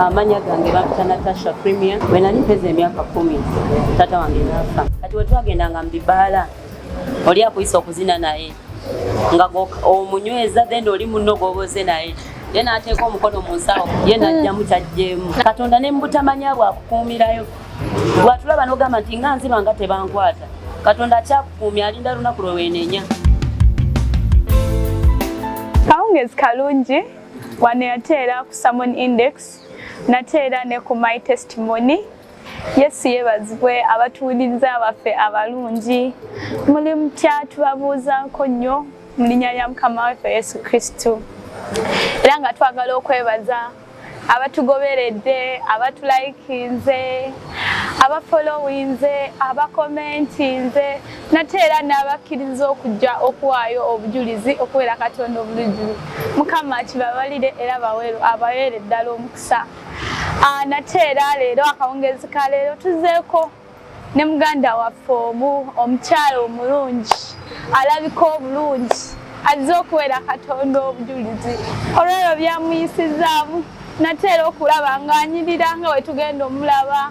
Amanya gange bampita Natasha Premier. Bwe nali mpeza emyaka 10, taata wange n'afa. Kati we twagendanga mu bibaala, oli akuyisa okuzina naye nga omunyweza, then oli munno gw'oboze naye ye n'ateeka omukono mu nsawo ye n'ajjamu kyajjeemu. Katonda ne mubutamanya bwakukuumirayo, bw'atulaba n'ogamba nti nga nziba nga tebankwata. Katonda akyakukuumya, alinda lunaku lwe weenenya. Kawungezi kalungi. Wano yateera ku Sermon Index, nateera ne ku My Testimony. Yesu yeebazibwe. Abatuwuliriza baffe abalungi, muli mutya? Tubabuuzaako nnyo mu linnya lya Mukama waffe Yesu Kristo, era nga twagala okwebaza abatugoberedde, abatulayikinze, abafolowinze, abakomentinze, nate era n'abakkiriza okujja okuwaayo obujulizi, okuweera Katonda obujulizi. Mukama kibabalire era abaweere ddala omukisa. Nate era leero, akawungezi ka leero, tuzeeko ne muganda waffe omu, omukyala omulungi alabika obulungi, azze okuweera Katonda obujulizi olwebyo byamuyisizaamu, nate era okulaba ng'anyirira nga bwe tugenda omulaba.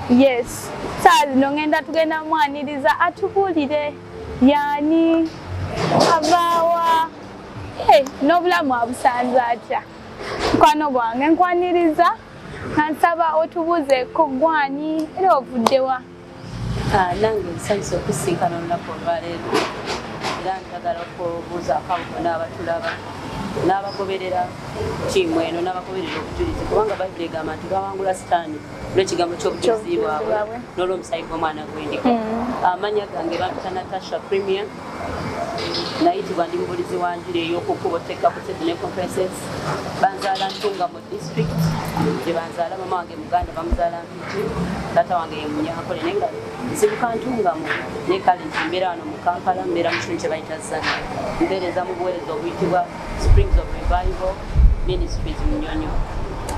Yes, saa zino ngenda tugenda mwaniriza atubuulire yaani, avaawa, hey, n'obulamu abusanze atya. Mukwano gwange, nkwaniriza nga nsaba otubuuze ku gwani era ovuddewa. Nange nsanyusa okusinkana olunaku olwaleero, era njagala okubuuzaako abo bonna abatulaba n'abagoberera ttiimu eno n'abagoberera obujulizi, kubanga Bayibuli egamba nti bawangula Sitaani olw'ekigambo ky'obujulizi bwabwe n'olw'omusayi gw'omwana gw'endiga. Amanya gange bampita Natasha Premier. Nayitibwa ndi mubulizi wa njiri ey'okukubo Tekka Crusade ne Conferences. Banzaala Ntungamo District gye banzaala. Mama wange Muganda, bamuzaala Mpigi, taata wange ye Munyankole, naye nga nsibuka Ntungamo. Naye kale nti mbeera wano mu Kampala, mbeera mu kitundu kye bayita Zana. Mbeereza mu buweereza obuyitibwa Springs of Revival Ministries Munyonyo.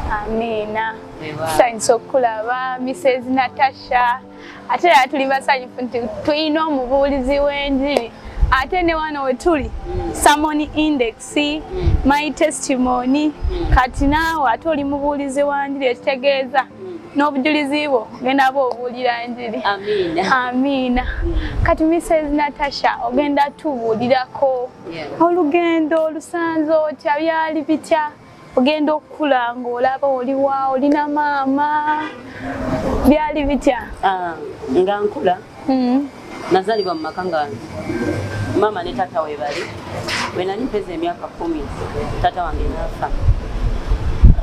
Amiina. Weewaawo. Tusanyusa okukulaba, Mrs Natasha. Ate era tuli basanyufu nti tulina omubuulizi w'enjiri, ate ne wano we tuli, Sermon Index, My Testimony. Kati naawe ate oli mubuulizi wa njiri, ekitegeeza n'obujulizi bwo ogenda ba obuulira njiri. Amiina. Amiina. Kati Mrs Natasha, ogenda tubuulirako olugendo olusanze otya, byali bitya, ogenda okukula ng'olaba oliwa, olina maama, byali bitya? Ah, nga nkula, nazalibwa mu maka nga maama ne taata we bali. Bwe nali mpeza emyaka 10, taata wange n'afa.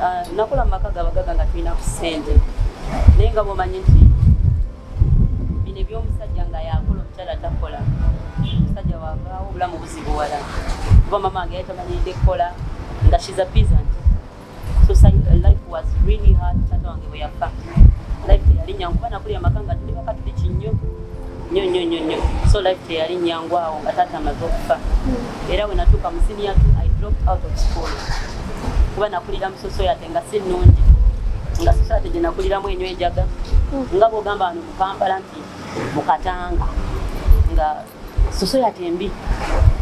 Ah, nakula mu maka gabagaga nga tulina ku ssente, naye nga bwomanyi nti bino ebyomusajja nga yakola, omukyala takola, omusajja wavaawo obulamu buzibuwala, kuba mama wange yali tamanyiridde kukola, nga she's a peasant. So life was really hard. Taata wange bwe yafa, life teyali nyangu, kuba nakulira amaka nga tuli Bakatuliki nnyo nnyo nnyo nnyo nnyo, so life teyali nyangu awo nga taata amaze okufa. Era bwe natuuka mu senior two, I dropped out of school, kuba nakulira mu society nga si nnungi, nga society gye nakuliramu enywa enjaga, nga bwogamba wano mu Kampala nti mu Katanga, nga society embi,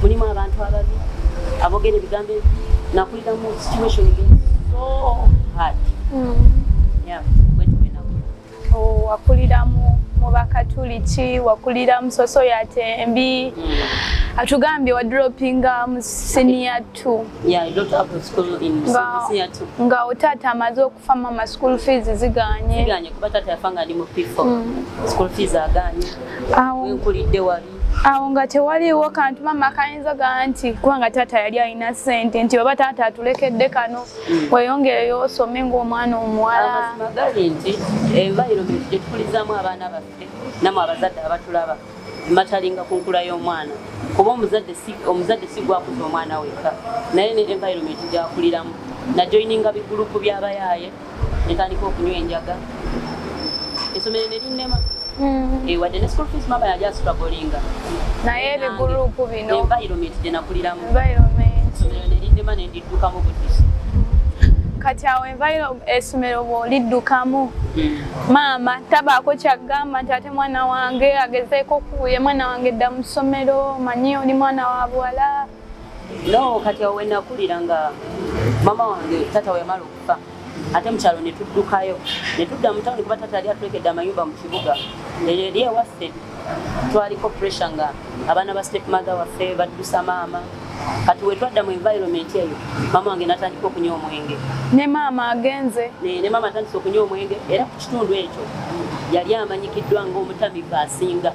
mulimu abantu ababi aboogera ebigambo ebi. Nakulira mu situation nga so hard. Yeah, bwetyo bwe nakula. Oh, wakulira mu Bakatuliki, wakulira mu society embi. Atugambye wadropinga mu senior 2. Yeah, I dropped out of school in senior two. Nga otaata amaze okufa, mama school fees ziganye. Ziganye, kuba taata yafa nga ndi mu P4. School fees aganye. Awo Wenkulidde wali. Awo nga tewaliiwo kantu mama kayinza gaa nti kubanga taata yali alina ssente, nti oba taata atulekedde kano, weeyongereyo osome ng'omwana omuwala. Amazima gali nti environment gye tukulizaamu abaana baffe, nammwe abazadde abatulaba, matalinga ku nkula y'omwana, kuba omuzadde si gwakuza omwana wekka, naye ne environment gyakuliramu. Najoininga bigurupu by'abayaaye, netandika okunywa enjaga, essomero ne linnema. Wadde ne school fees mama yali astrugglinga. Naye ebigurupu bino. Environment gye nakuliramu. Environment. Essomero ne linnema, ne ndiddukamu buddusi. Kati awo essomero bw'oliddukamu, maama tabaako kyagamba nti ate mwana wange agezeeko okuwuya, mwana wange dda mu ssomero, manyi oli mwana wa buwala? No, kati awo wenakulira nga mama wange, taata we yamala okufa, Ate mu kyalo ne tuddukayo ne tudda mu tawuni, kuba taata yali atulekedde amayumba mu kibuga. Eyo eri ewaffe twaliko pressure nga abaana ba step mother waffe baddusa maama. Kati we twadda mu environment eyo, maama wange natandika okunywa omwenge. Ne maama agenze. Ne maama atandise okunywa omwenge, era ku kitundu ekyo yali amanyikiddwa ng'omutamivu asinga.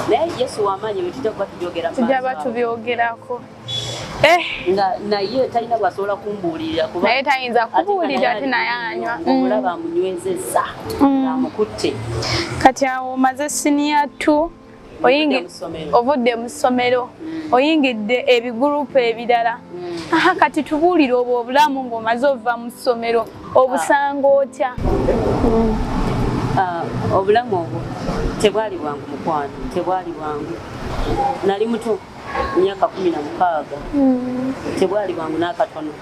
Naye Yesu wamaanyi, ebyo tujja kuba tubyogera mu tujja maaso ba awo. Tubyogerako. Nga naye talina bwasobola kumbuulirira kuba Naye tayinza ate nga kubuulira, ate ali naye anywa. Ng'omulaba amunywezezza, ng'amukutte. Kati awo omaze senior 2, Ovudde mu ssomero. Ovudde mu ssomero, oyingidde ebigurupu ebirala. Aha, kati tubuulire obwo obulamu ng'omaze ova mu ssomero, obusanga otya? Ah, obulamu obwo tebwali bwangu, mukwano, tebwali bwangu. Nali muto, myaka 16. Tebwali bwangu n'akatono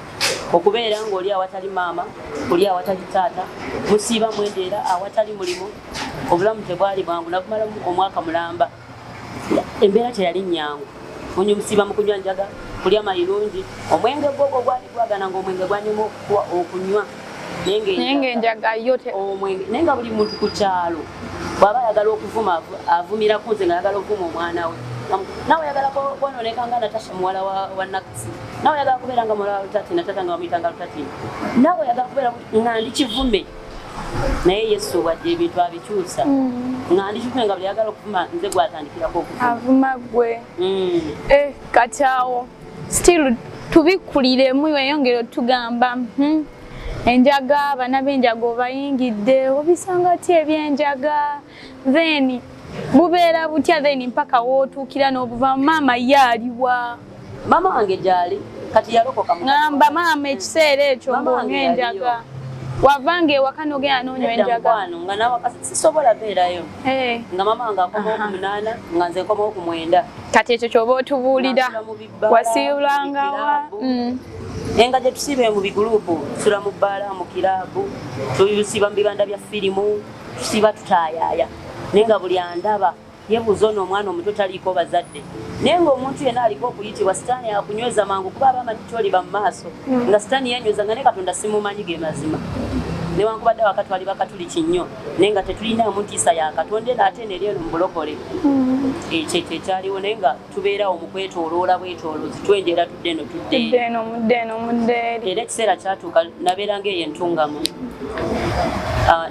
okubeera ng'oli awatali maama, oli awatali taata, musiiba mwendeera awatali mulimu. Obulamu tebwali bwangu. Nabumalamu omwaka mulamba, embeera teyali nnyangu. Musiiba mu kunywa njaga, kulya mayirungi, omwenge gwogwo gwali gwagana, ngaomwenge gwanyuma okunywa. Naye ng'enjaga yo Omwenge, naye nga buli muntu ku kyalo bw'aba ayagala okuvuma, avumira ku nze, nga ayagala okuvuma omwana we. Nawe oyagala kwononeka nga Natasha muwala wa Nakasi, nawe oyagala kubeera nga muwala wa Lutatina, tata nga bamuyitanga Lutatina, nawe oyagala kubeera nga ndi kivume. Naye Yesu wadde ebintu abikyusa. Nga ndi kivume, nga buli ayagala okuvuma nze gwatandikirako okuvuma. Avuma gwe. Kati awo still tubikuliremu, weyongere otugamba, enjaga, abana b'enjaga obayingidde, obisanga ti ebyenjaga, then bubeera butya, then mpaka wootuukira n'obuva? Maama ye aliwa? Maama wange gyali, kati yalokoka. Ŋŋamba maama ekiseera ekyo Maama ng'onywa wange enjaga, yaliyo. Wavanga ewaka n'ogenda n'onywa Nedda, enjaga? Mukwano, nga nawaka sisobola beerayo. Nga mama wange akomawo ku 8, nga nze nkomawo ku 9. Kati ekyo kyoba otubuulira. Nasula mu bibbaala, Wasiibulangawa? mu bikiraabu. Enga gye tusiiba mu bigulupu, tusula mu bbaala, mu kiraabu, tusiiba mu bibanda bya firimu, tusiiba tutaayaaya. Naye nga buli andaba yebuuza, ono omwana omuto taliiko bazadde? Naye ng'omuntu yenna aliko okuyitibwa, Sitaani akunyweza mangu, kuba aba amanyi kyoliba mu maaso. Nga Sitaani yenyweza, nga ne Katonda simumanyi, ge mazima. Newankubadde awaka twali Bakatuliki nnyo, naye nga tetulinaamu ntiisa ya Katonda eno, ate eno eri eno mu bulokole. Ekyo ekyo ekyaliwo, naye nga tubeerawo mu kwetooloola bwetooloozi, twenjeera, tudde eno, tudde eri. Mudde eno, mudde eno, mudde eri. Era ekiseera kyatuuka nabeeranga eyo Entungamu.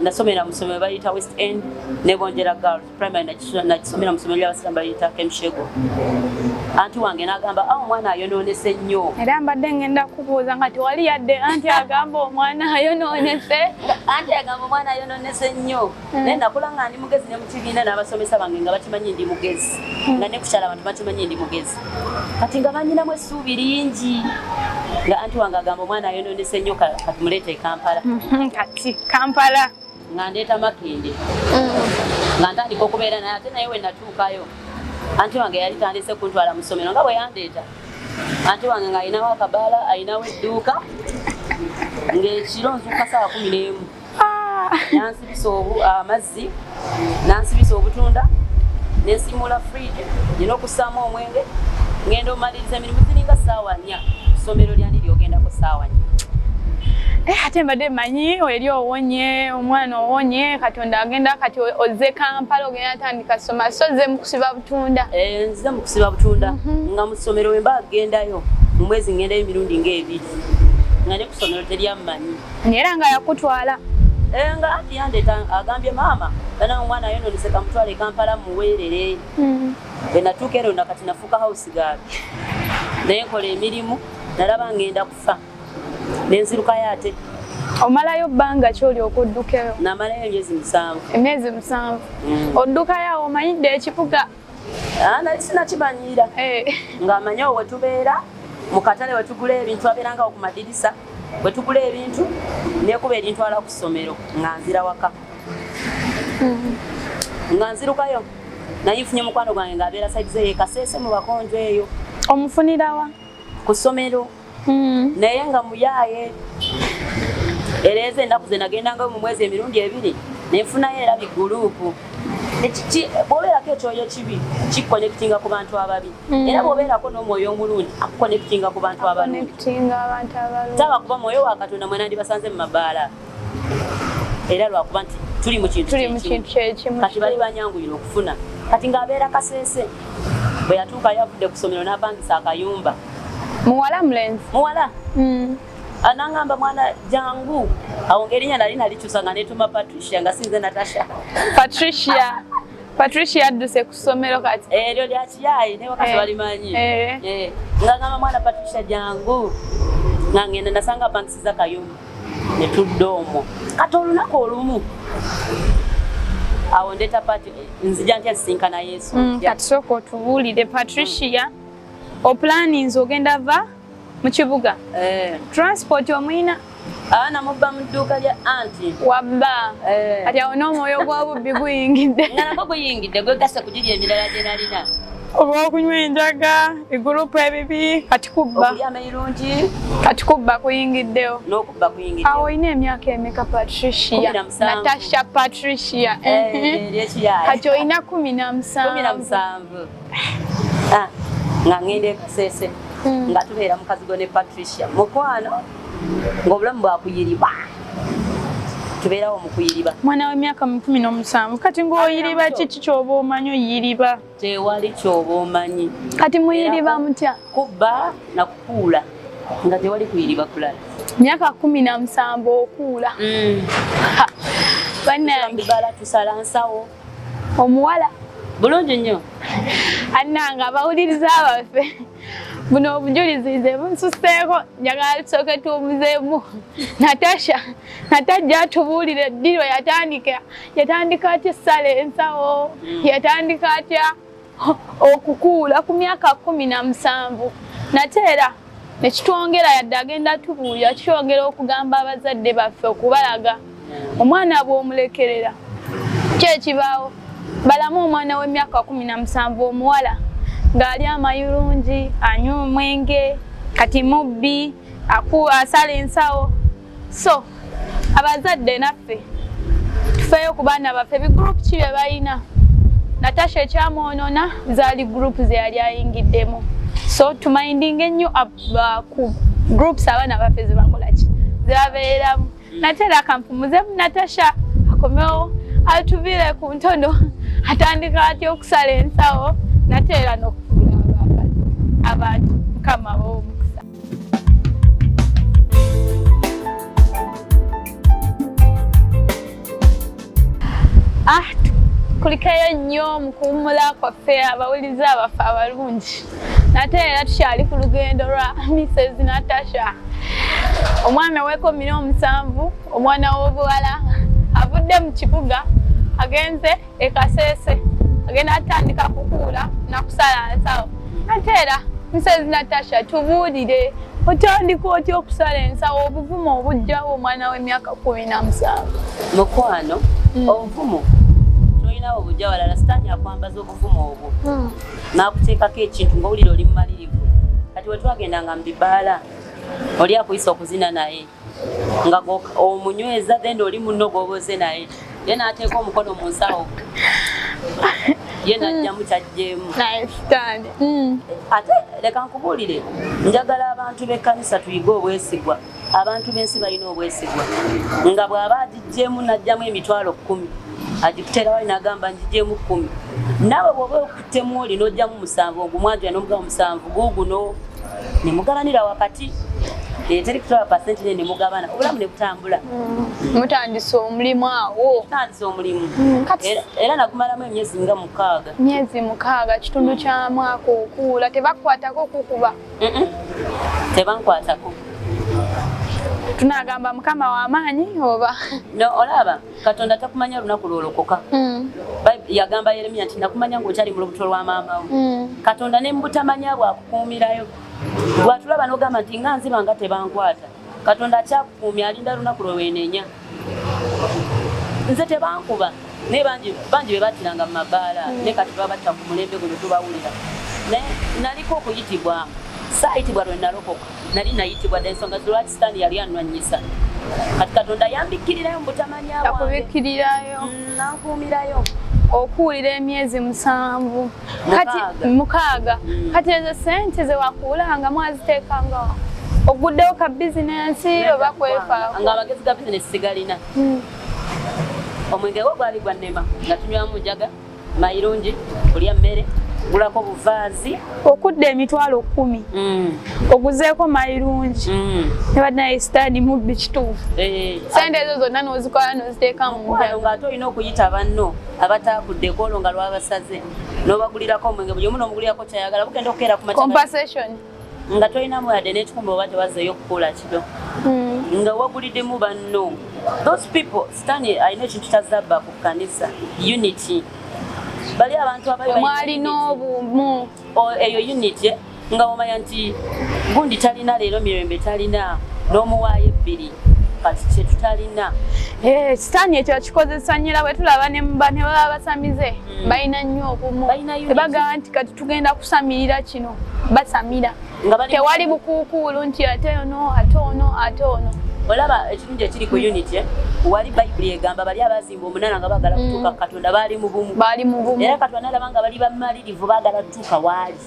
Nasomera mu ssomero bayita West End ne Bonjera Girls Primary, nakisomera mu ssomero ly'abasiraamu bayita Kemshego. Anti wange n'agamba, "Ah, omwana ayonoonese nnyo." Era mbadde ngenda kubuuza nga tewali yadde anti agamba omwana ayonoonese. Anti agamba omwana ayonoonese nnyo. Naye nakula nga ndi mugezi, ne mu kibiina n'abasomesa bange nga bakimanyi ndi mugezi, nga ne kukyala abantu bakimanyi ndi mugezi. Kati nga banyinamu essuubi lingi, nga anti wange agamba omwana ayonoonese nnyo, katumuleete e Kampala. Kati Kampala. Nga ndeeta Makinde, nga ntandika okubeera naye. Ate naye we natuukayo, anti wange yali tandise kuntwala mu ssomero. Nga bwe yandeeta, anti wange ng'alinawo akabaala, alinawo edduuka, ng'ekiro nzuuka saawa 11. Nansibisa obu amazzi, nansibisa obutunda, nensimula fridge, nina okussaamu omwenge, ngenda omaliriza emirimu ziringa saawa 4. Ssomero lyani lyogendako saawa 4? Ate mbadde manyi eri owonye omwana, owonye Katonda, agenda kati ozze Kampala, ogenda tandika soma, so ozze mu kusiba butunda. Eh, nzize mu kusiba butunda. Nga mu ssomero we mba gendayo mu mwezi ngendayo emirundi ng'ebiri, nga ne ku ssomero teryammanyi. Era nga yakutwala? Eh, nga anti yandeeta, agambye maama bana omwana ayononese, kamutwale e Kampala muweerere. Bwe natuuka ero, nakati nafuuka house girl, naye nkola emirimu. Nalaba ngenda kufa, nenzirukayo ate. Omalayo bbanga ki olyoka oddukeyo? Namalayo emyezi 7. Emyezi 7? Oddukayo awo omanyidde ekibuga? Ah, nali sinakimanyiira. Ng'amanyi awo wetubeera mu katale wetugula ebintu, abeerangawo ku madirisa wetugula ebintu, nekuba erintwala ku ssomero, nga nzira waka, nga nzirukayo. Naye nfunye mukwano gwange ng'abeera side zeeyo Kaseese mu Bakonjo eyo. Omufunirawa? Ku ssomero. Naye nga muyaaye, era ezo ennaku ze nagendangayo mu mwezi emirundi ebiri, nenfunayo era biguluupu. Bw'obeerako ekyoyo ekibi kikuconnectinga ku bantu ababi, era bw'obeerako n'omwoyo omulungi akuconnectinga ku bantu abalungi. Connectinga abantu abalungi. Taba kuba mwoyo wa Katonda, mwena ndibasanze mu mabaala, era lwakuba nti tuli mu kintu Tuli mu kyekimu. kintu kyekimu. Kati bali banyanguyira okufuna. Kati ng'abeera Kasese, bwe yatuukayo avudde ku ssomero n'apangisa akayumba. Muwala, mulenzi? Muwala. Anangamba, "Mwana, jangu." Awo ng'erinnya nali nalikyusa nga neetuma Patricia, nga sinze Natasha. Patricia. Patricia adduse ku ssomero kati. Eryo lya kiyayi naye wakati balimanyi. Nga ngamba, "Mwana Patricia, jangu." Nga ngenda, nasanga apangisiza kayumba ne tudda omwo. Kati olunaku olumu awo ndeeta pati, nzija ntya sisinkana Yesu? Ntya? Kati sooka otubuulire, Patricia, oplaninze ogenda va mu kibuga? Eh. Transport omuyina? Aana mubba mu dduuka lya anti. Wabba? Eh. Kati awo n'omwoyo gw'obubbi guyingidde. Nga nagwo guyingidde, gwegasse ku giri emirala gye nalina. Olw'okunywa enjaga, bigurupu ebibi, kati kubba. Okulya amayirungi. Kati kubba kuyingiddewo. N'okubba kuyingiddewo. Awo olina emyaka emeka, Patricia? 17. Natasha Patricia. Eh, eryekiyayi. Kati olina kumi na kumi na musanvu. Musanvu. Ah, nga ngenda e Kasese, nga tubeera mu kazigo ne Patricia mukwano, ng'obulamu bwakuyiriba, tubeerawo mu kuyiriba. Mwana w'emyaka 17, kati ng'oyiriba kiki kyoba omanyi oyiriba? Tewali kyoba omanyi. Kati muyiriba mutya? Kubba na kukuula, nga tewali kuyiriba kulala. Myaka 17 okuula? Bannange! Bibala, tusala nsawo. Omuwala. Bulungi nnyo. Annange, abawuliriza baffe, buno obujulizi nze bunsuseeko. Njagala tusooke tuwumuzeemu Natasha. Natajja atubuulire ddi lwe yatandika, yatandika atya essala ensawo, yatandika atya okukuula ku myaka 17. Nate era nekitwongera, yadde agenda tubuulira, kitwongera okugamba abazadde baffe okubalaga omwana bw'omulekerera ki ekibaawo. Balamu omwana w'emyaka 17 omuwala ng'ali amayulungi, anywa omwenge, kati mubbi, asala ensawo. So abazadde naffe tufeeyo ku baana baffe, bigurupu ki bye balina. Natasha ekyamwonona zaali gurupu ze yali ayingiddemu, so tumindinga ennyo ku groups abaana baffe zebakola ki, zebabeeramu. Nate era kampumuzemu Natasha akomewo atuviire ku ntono, atandika atya okusala ensawo, nate era n'okufuula abantu. Mukama b'omukisa. Ah, kulikayo nnyo mu kuwummula kwaffe, abawuliza abaffe abalungi. Nate era tukyali ku lugendo lwa Mrs Natasha, omwana ow'e 17, omwana w'obuwala avudde mu kibuga, agenze e Kasese, agenda atandika kukuula nakusala nsawo. Ate era Mrs Natasha, tubuulire, otandika otya okusala ensawo? Obuvumu obujjawo omwana w'emyaka 17? Mukwano, obuvumu tolinawo bujja walala. Sitaani akwambaza obuvumu obwo n'akuteekako ekintu ng'owulira oli mumalirivu. Kati we twagendanga mu bibaala, oli akuyisa okuzina naye nga omunyweza, then oli munno gw'oboze naye, ye n'ateeka omukono mu nsawo, ye n'ajjamu kyajjeemu. Naye sitaani. Ate leka nkubuulire, njagala abantu b'ekkanisa tuyige obwesigwa. Abantu b'ensi balina obwesigwa, nga bw'aba agiggyemu n'ajjamu 100,000, agikuteera wali n'agamba, "Ngiggyemu 10." Naawe bw'oba okuttemu oli n'ojjamu 7, ogumwanjula n'omugaba 7 guuguno, ne mugabanira wakati. Eh, teri kutwala pasenti ne mugabana, obulamu ne butambula. Mutandise omulimu awo? Tutandise omulimu. Kati Era nagumalamu emyezi nga 6. Myezi 6, kitundu kya mwaka okuula. Tebakukwatako okukuba? Mm-mm. Tebankwatako. Tunagamba Mukama w'amaanyi oba? No, olaba Katonda takumanya lunaku lwolokoka. Yagamba Yeremiya nti, "Nakumanya ng'okyali mu lubuto lwa maama wo." Katonda ne mubutamanya bwakukuumirayo. Bwatulaba n'ogamba nti nga nziba nga tebankwata, Katonda akyakukuumya, alinda lunaku lwe weenenya. Nze tebankuba, naye bangi bangi be battiranga mu mabaala, ne kati babatta ku mulembe guno tubawulira. Naye naliko okuyitibwa, saayitibwa lwe nalokoka, nali nayitibwa dda. Ensonga lwaki Sitaani yali anwanyisa, kati Katonda yambikkirirayo mu butamanya bwange. Yakubikkirirayo. Nankuumirayo. Okuwulira emyezi 7, kati 6. 6. Kati ezo sente zewakuulanga mwaziteekangawo, oguddewo ka bizinensi oba kwefaako? Nga amagezi ga bizinesi sigalina. Omwenge gwo gwali gwa nnema, nga tunywamu njaga, mayirungi, kulya mmere, gulako buvaazi. Okudda 100,000, oguzeeko mayirungi, ne badnaye sitaani mubbi kituufu. Sente ezo zonna n'ozikola n'oziteeka mu Mukwano, njaga. Ng'ate olina okuyita banno abataakudde olwo nga lwabasaze, n'obagulirako omwenge, buli omu n'omugulirako kyayagala. Bugenda okukeera ku makya Compensation. nga tolinamu yadde n'ekikumi, oba tewazzeeyo okukuula kiro, nga waguliddemu banno. Those people, sitaani alina ekintu kyazabba ku kkanisa, unity. Bali abantu abali balina Mwalina unity. obumu. Eyo unity, nga omanya nti gundi talina leero, Mirembe talina, n'omuwaayo ebbiri. Kati kyetutalina. Eh, sitaani ekyo akikozesa nnyo, era bwe tulaba ne ne baba basamize, balina nnyo obumu. Balina unity. Tebagamba nti kati tugenda kusamirira kino, basamira. Nga bali Tewali bukuukuulu nti ate ono, ate ono, ate ono. Olaba ekirungi ekiri ku unity, eh? Wali Bayibuli egamba bali abazimba omunaana nga baagala kutuuka ku Katonda baali mu bumu. Baali mu bumu. Era Katonda nalaba nga bali bamalirivu baagala kutuuka waali,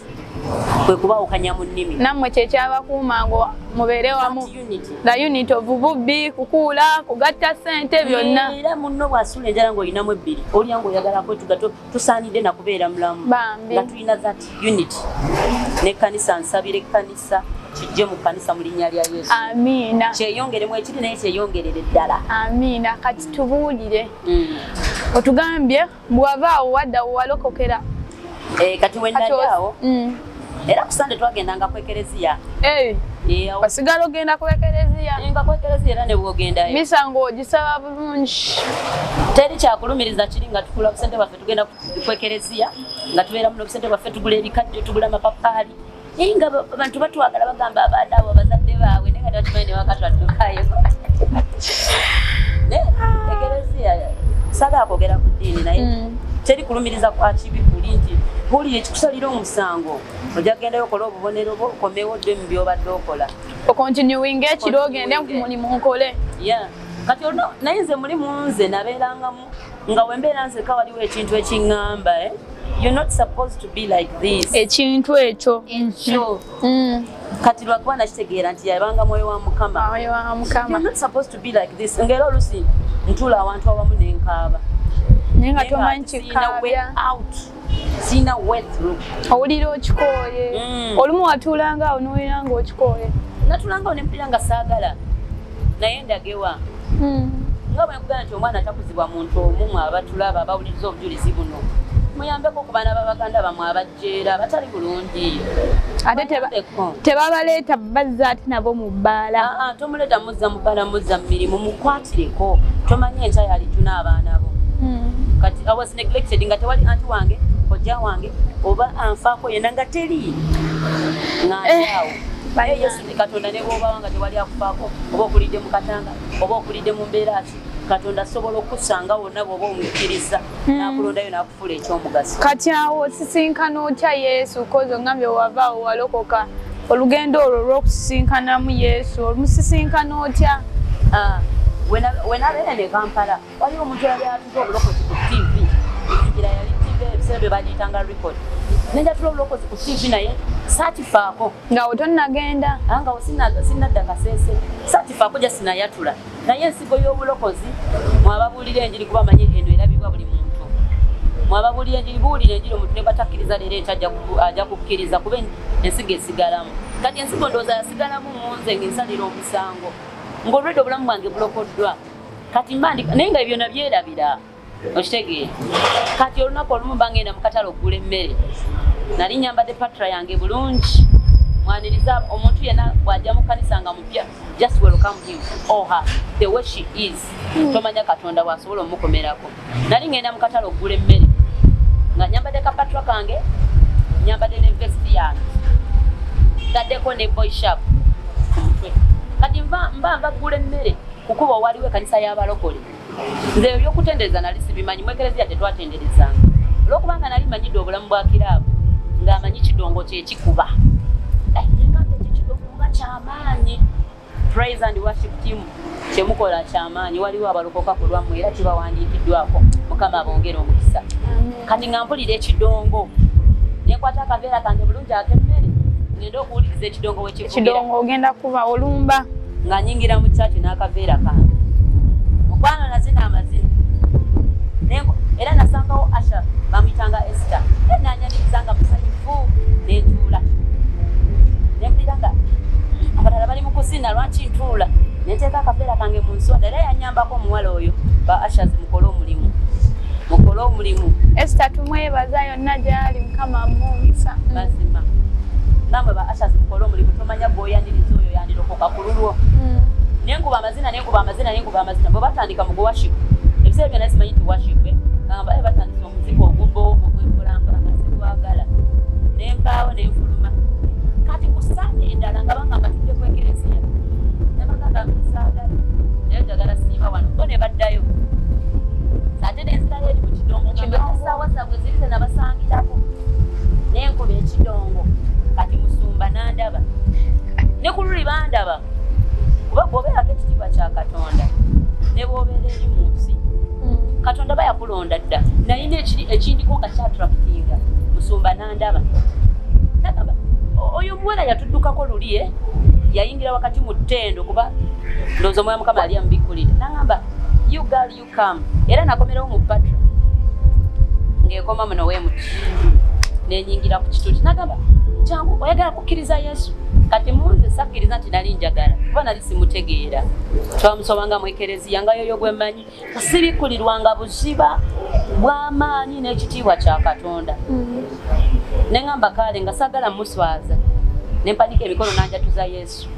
kwe kubawukanya mu nnimi. Nammwe kyekyabakuuma ngo mubeere wamu. That unity. The unit of bubbi, kukuula, kugatta ssente, byonna. Era munno bw'asuula enjala ng'olinamu ebbiri, olya ng'oyagala kwetuga, tusaanidde nakubeera mulamu. Bambi. Nga tulina that unity n'ekkanisa. Nsabira ekkanisa, kijje mu kkanisa mu linnya lya Yesu. Amiina. Kyeyongeremu ekiri, naye kyeyongerere ddala. Amiina. Kati tubuulire, otugambye bw'ava awo wadda walokokera. Eh, kati we nali awo, era ku Sande twagendanga ku ekereziya. Eh, Eh, awo- wasigala ogenda ku ekereziya? Eh, nga ku ekereziya, era ne bwogendayo Misa ng'ogisaba bulungi? Teri kyakulumiriza kiri nga tukula busente bwaffe, tugenda ku ekereziya, nga tubeeramu n'obusente bwaffe, tugula ebikajjo, tugula amapapaali, naye nga abantu batwagala, bagamba abaana abo abazadde baabwe, naye nga tebakimanyi ne waka twatuukayo. Naye ekereziya, saagala kwogera ku ddiini, naye teri kulumiriza kwa kibi kuli nti buli ekikusalira omusango, ojja kugendayo okola obubonero bwo, okomewo odde mu byobadde okola. Ocontinuinga ekiro, ogende ku mulimu nkole. Yeah. Kati ono naye nze muli munze nabeerangamu nga wembeera nzeka, waliwo ekintu ekiŋŋamba, eh? You're not supposed to be like this. Ekintu ekyo. Ekyo. Kati lwakuba nakitegeera nti yabanga mwoyo wa Mukama. Mwoyo wa Mukama. You're not supposed to be like this. Ngaera olusi ntuula awantu awamu nenkaaba. Naye nga tomanyi Siyina way kikaabya. out, siyina way through. Owulira okikooye. Olumu watuulanga awo n'owulira nga okikooye? Natulangawo nempulira nga saagala, naye ndagewa? Nga bwe nkugamba nti omwana takuzibwa muntu omu, mwe abatulaba, abawuliriza obujulizi buno, muyambeko ku baana babaganda bamwe abajjeera abatali bulungi. Ate Bayambeko. tebabaleeta bazza ate nabo mu bbaala. Ah, ah, tomuleeta muzza mu bbala, muzza mu mirimu, mukwatireko. Tomanyi enkya yalijuna abaana bo. Kati I was neglected, nga tewali anti wange, kojja wange oba anfaako yenna, nga teri, nga ndi awo. Naye Yesu ne Katonda, ne bw'obawa nga tewali akufaako, oba okulidde mu katanga, oba okulidde mu mbeera ki, Katonda asobola okukusanga wonna bw'oba omukkiriza, n'akulondayo n'akufuula ekyomugaso. Kati awo osisinkana otya Yesu? Kozi ongambye wava awo walokoka, olugendo olwo olw'okusisinkanamu Yesu omusisinkana otya? Ah, wenabeera ne Kampala, waliwo omuntu eyali atuza obulokozi ku TV. Ejjukira yali TV, ebiseera bye bagiyitanga record. Nenjatula obulokozi ku TV, naye saakifaako. Nga awo tonnagenda? Ah, nga sinnadda Kaseese, saakifaako, ja sinayatula. Naye ensigo y'obulokozi, mwababuulira enjiri, kuba manyi eno erabibwa buli muntu, mwababuulira enjiri, buulira enjiri omuntu ne batakkiriza leero, enkya ajja kukkiriza, kuba ensigo esigalamu. Kati ensigo ndowooza yasigalamu mu nze, ng'ensalira omusango ng'olwedde obulamu bwange bulokoddwa. Kati mba ndi naye nga ebyo nabyerabira, okitegeera? Kati olunaku olumu mba ngenda mu katale okugula emmere, nali nyambadde patra yange bulungi. Mwaniriza omuntu yenna bw'ajja mu kkanisa nga mupya, just welcome him or her the way she is. Tomanya Katonda bw'asobola omukomerako. Nali ngenda mu katale okugula emmere nga nyambadde kapatra kange, nyambadde ne vest yange, taddeko ne boy sharp ku mutwe. Kati mba nva kugula emmere, kukuba waliwo ekkanisa y'abalokole. Nze ebyokutendereza nali sibimanyi, mu ekereziya tetwatenderezanga, olwokubanga nali manyidde obulamu bwa kiraabu, ng'amanyi kidongo kyekikuba. Eh, ngamba ekyo kidongo nga kyamaanyi. Praise and worship team, kyemukola kyamaanyi. Waliwo abalokoka ku lwammwe, era kibawandiikiddwako. Mukama abongere omukisa. Kati nga mpulira ekidongo, nenkwata akaveera kange bulungi ak'emmere, ngenda okuwuliriza ekidongo wekivugira. Ekidongo ogenda kuba olumba. Nga nyingira mu kyaki n'akaveera kange, mukwano, nazina amazina. Era nasangawo usher, bamuyitanga Esther, nanyaniriza nga musanyufu, nentuula, nempulira nga abalala bali mu kuzina, lwaki ntuula? Nenteeka akaveera kange mu nsonda. Era yanyambako omuwala oyo. Ba ushers, mukole omulimu, mukole omulimu. Esther tumwebaza yonna gyali, Mukama amumisa. Mazima namwe ba ushers mukole omulimu. Tomanya gwoyaniriza, oyo yandirokoka ku lulwo. Nenkuba amazina, nenkuba amazina, nenkuba amazina. Bwe batandika mu worship, ebiseera byonna simanyi nti worship, ngamba, "Eh, batandise omuziki oguboogo gwempolampola nga sigwagala." Nenvaawo nenfuluma. Kati ku Sande endala nga bangamba tudde ku ekereziya, nebagamba saagala, naye njagala siima wano. Bo ne baddayo, ate nenzirayo eri mu kidongo nga Kidongo. Essaawa zaabwe ziri ze nabasangirako, nenkuba ekidongo. Kati musumba nandaba, ne ku luli bandaba, kuba bw'obeerako ekitiibwa kya Katonda ne bw'obeera eri mu nsi, Katonda ba yakulonda dda. Nalina ekindiko nga kyattractinga. Musumba nandaba, nagamba, "Oyo omuwala yatuddukako luli, eh?" Yayingira wakati mu ttendo, kuba ndowooza omwoyo Mukama yali amubikkulire. Nagamba, "You girl, you come." Era nakomerawo mu Patra ng'ekoma muno weemuti, nenyingira ku kituuti. Nagamba, "Jangu, oyagala kukkiriza Yesu?" Kati munze sakkiriza nti nali njagala, kuba nali simutegeera. Twamusomanga mu ekereziya nga yoyo gwemmanyi, sibikkulirwanga buziba bw'amaanyi n'ekitiibwa kya Katonda. Neŋŋamba kaale, nga saagala muswaza, nempanika emikono, nanjatuza Yesu.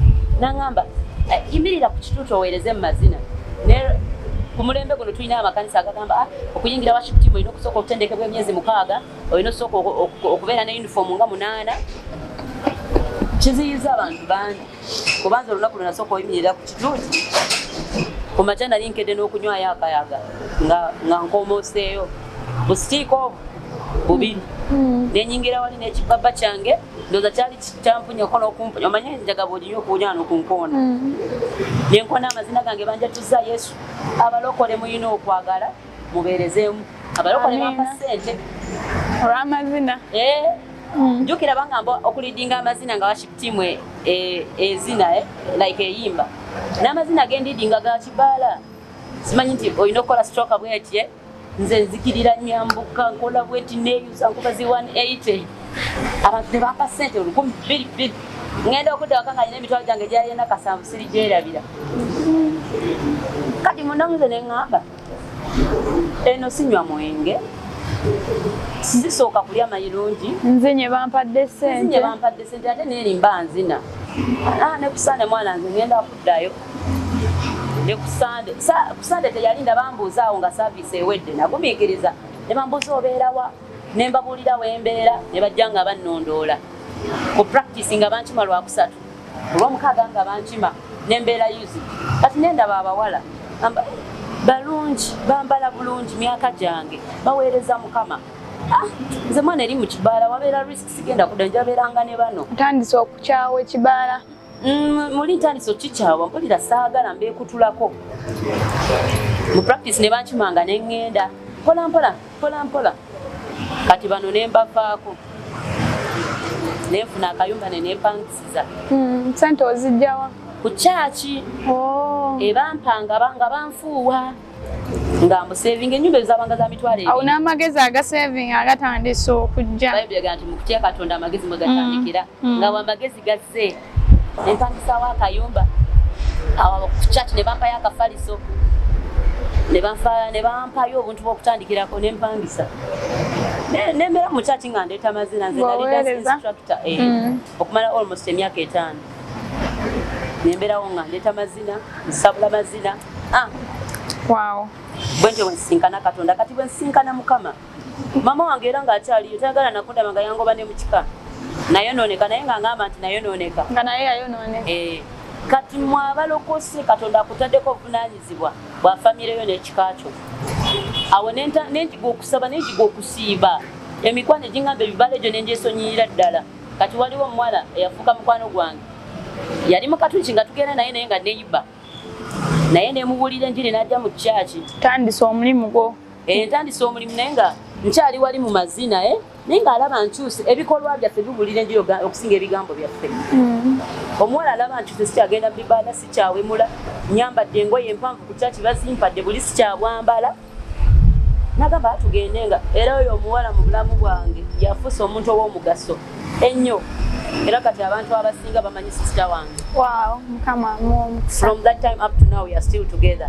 Naŋŋamba, "Eh, yimirira ku kituuti oweereze mu mazina." Ne ku mulembe guno tulina amakanisa agagamba, "Ah, okuyingira worship team olina okusooka okutendekebwa emyezi 6, olina osooka okubeera ne uniform nga 8." Kiziyiza abantu bangi, kubanza olunaku lwe nasooka oyimirira ku kituuti ku makya, nali nkedde n'okunywayo akayaga, nga nkomoseeyo busitiika obwo bubiri, nenyingira wali n'ekibaba kyange, ndowooza kyali kyampunyako n'okumpunya. Omanye enjaga bw'oginywa okuwunya n'okunkoona. Nenkona amazina gange, banjatuza Yesu. Abalokole muyina okwagala mubeerezeemu abalokole. Amiina. Bampa ssente. Olw'amazina. Eh, jjukira bangamba okuleadinga amazina nga worship team ezina, like eyimba, n'amazina gendileadinga ga kibaala. Simanyi nti olina okukola stroke bweti, eh? Nze nzikirira, nyambuka, nkola bweti, neeyuza, nkuba zi 180. Abantu ne bampa ssente 2,200. Ngenda okudda waka nga nina emitwalo gyange gyalina kasanvu, sirigyerabira. Kati mundamuze ne ŋŋamba, eno sinywa mwenge, sizisooka kulya mayirungi. Nzinye bampadde nzinye. ssente. Bampadde sente, ate nerimba nzina. Ah, ne kusande mwana nze ngenda kuddayo ne kusande. Kusande teyalinda, bambuuza awo nga service ewedde. Nagumiikiriza ne bambuuza obeerawa, ne mbabuulira wembeera, ne bajja nga bannondoola ku practice, nga bankima Lwakusatu, Olwomukaaga nga bankima, nembeera yuzi. Kati nendaba abawala balungi, bambala bulungi, myaka gyange, baweereza Mukama. Ah, nze mwana eri mu kibaala wabeera risk, sigenda kudda, njabeeranga ne bano. Otandise okukyawa ekibaala. Muli ntandise okikyawa, mpulira saagala, mbeekutulako. Mu practice ne bankimanga, ne ŋŋenda mpola mpola mpola mpola. Kati bano ne mbavaako, nenfuna akayumba ne nempangisiza. Sente ozijjawa? Ku kyaki. Oh. Ebampanga nga banfuuwa nga mbusavinga, ennyumba ezo zabanga za mitwalo Awo 2. n'amagezi agasavinga agatandise okujja. Bayibuli egamba nti mu kutya Katonda amagezi mwe gatandikira. Nga wamagezi gazze, nempangisawo akayumba awo ku church, ne bampayo akafaliso, ne bampayo obuntu bw'okutandikirako, nempangisa. Nembeera mu church nga ndeeta mazina. Nze nali dance Ng'oweereza. instructor, eh, okumala almost emyaka 5. Nembeerawo nga ndeeta mazina, nsabula mazina. Ah, bwentyo bwe nsisinkana Katonda. Kati bwe nsisinkana Mukama, mama wange era ng'akyaliyo, tayagala nakundaba, nga yangoba ne mu kika. Nayonooneka, naye nga ngamba nti nayonooneka. Nga naye yayonooneka. Eh, kati mwe abalokose, Katonda akutaddeko obuvunaanyizibwa bwa famire yo n'ekika kyo. Awo nenjiga okusaba, nenjiga okusiiba. Emikwano egingamba ebibala egyo nenjesonyiyira ddala. Kati waliwo omuwala eyafuuka mukwano gwange, yali mukatuliki, nga tugenda naye, naye nga neyiba naye, nemubuulira enjiri, n'ajja mu kyaki. Tandise omulimu gwo. Eh, ntandise omulimu, naye nga Nkyali wali mu mazina, eh? Naye ng'alaba nkyuse, ebikolwa byaffe biwulira enjiri okusinga ebigambo byaffe. Omuwala alaba nkyuse, sikyagenda bibaala, sikyawemula, nyambadde engoye empanvu ku kyaki bazimpadde, buli sikyabwambala. Nagamba tugende nga era oyo omuwala mu bulamu bwange yafuuse omuntu ow'omugaso ennyo, era kati abantu abasinga bamanyi sister wange. Wow, Mukama amuwe omukisa. From that time up to now, we are still together.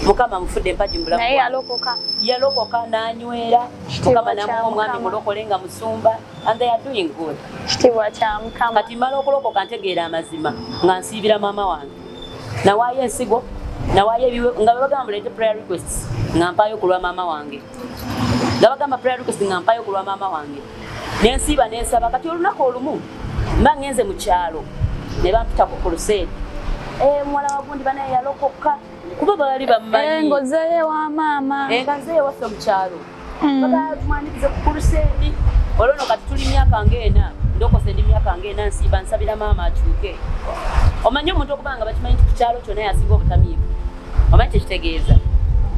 Mukama mufudde empagi mu bulamu Naye bwange. yalokoka? Yalokoka n'anywera. Kitiibwa Mukama kya namuwa omwami Mukama. mulokole nga musumba, and they are doing good. Kitiibwa kya Mukama. Kati mala okulokoka, ntegeera amazima nga nsiibira maama wange, nawaayo ensigo, nawaayo ebiwe, nga bwe bagamba muleete prayer requests nga mpaayo ku lwa maama wange, nga bagamba prayer request nga mpaayo ku lwa maama wange, nensiiba nensaba. Kati olunaku olumu mba ngenze mu kyalo ne bampita ku crusade. Eh, muwala wa gundi banaye yalokoka, kuba baali bammanyi. Ngozeyo wa maama. Nga nzeyo waffe mu kyalo. Baga tumwanirize ku crusade. Olwo no kati tuli myaka ng'ena ndokose, ndi myaka ng'ena nsiiba nsabira maama akyuke. Omanyi omuntu okuba nga bakimanyi nti ku kyalo kyonna yasinga obutamiivu, omanyi kyekitegeeza?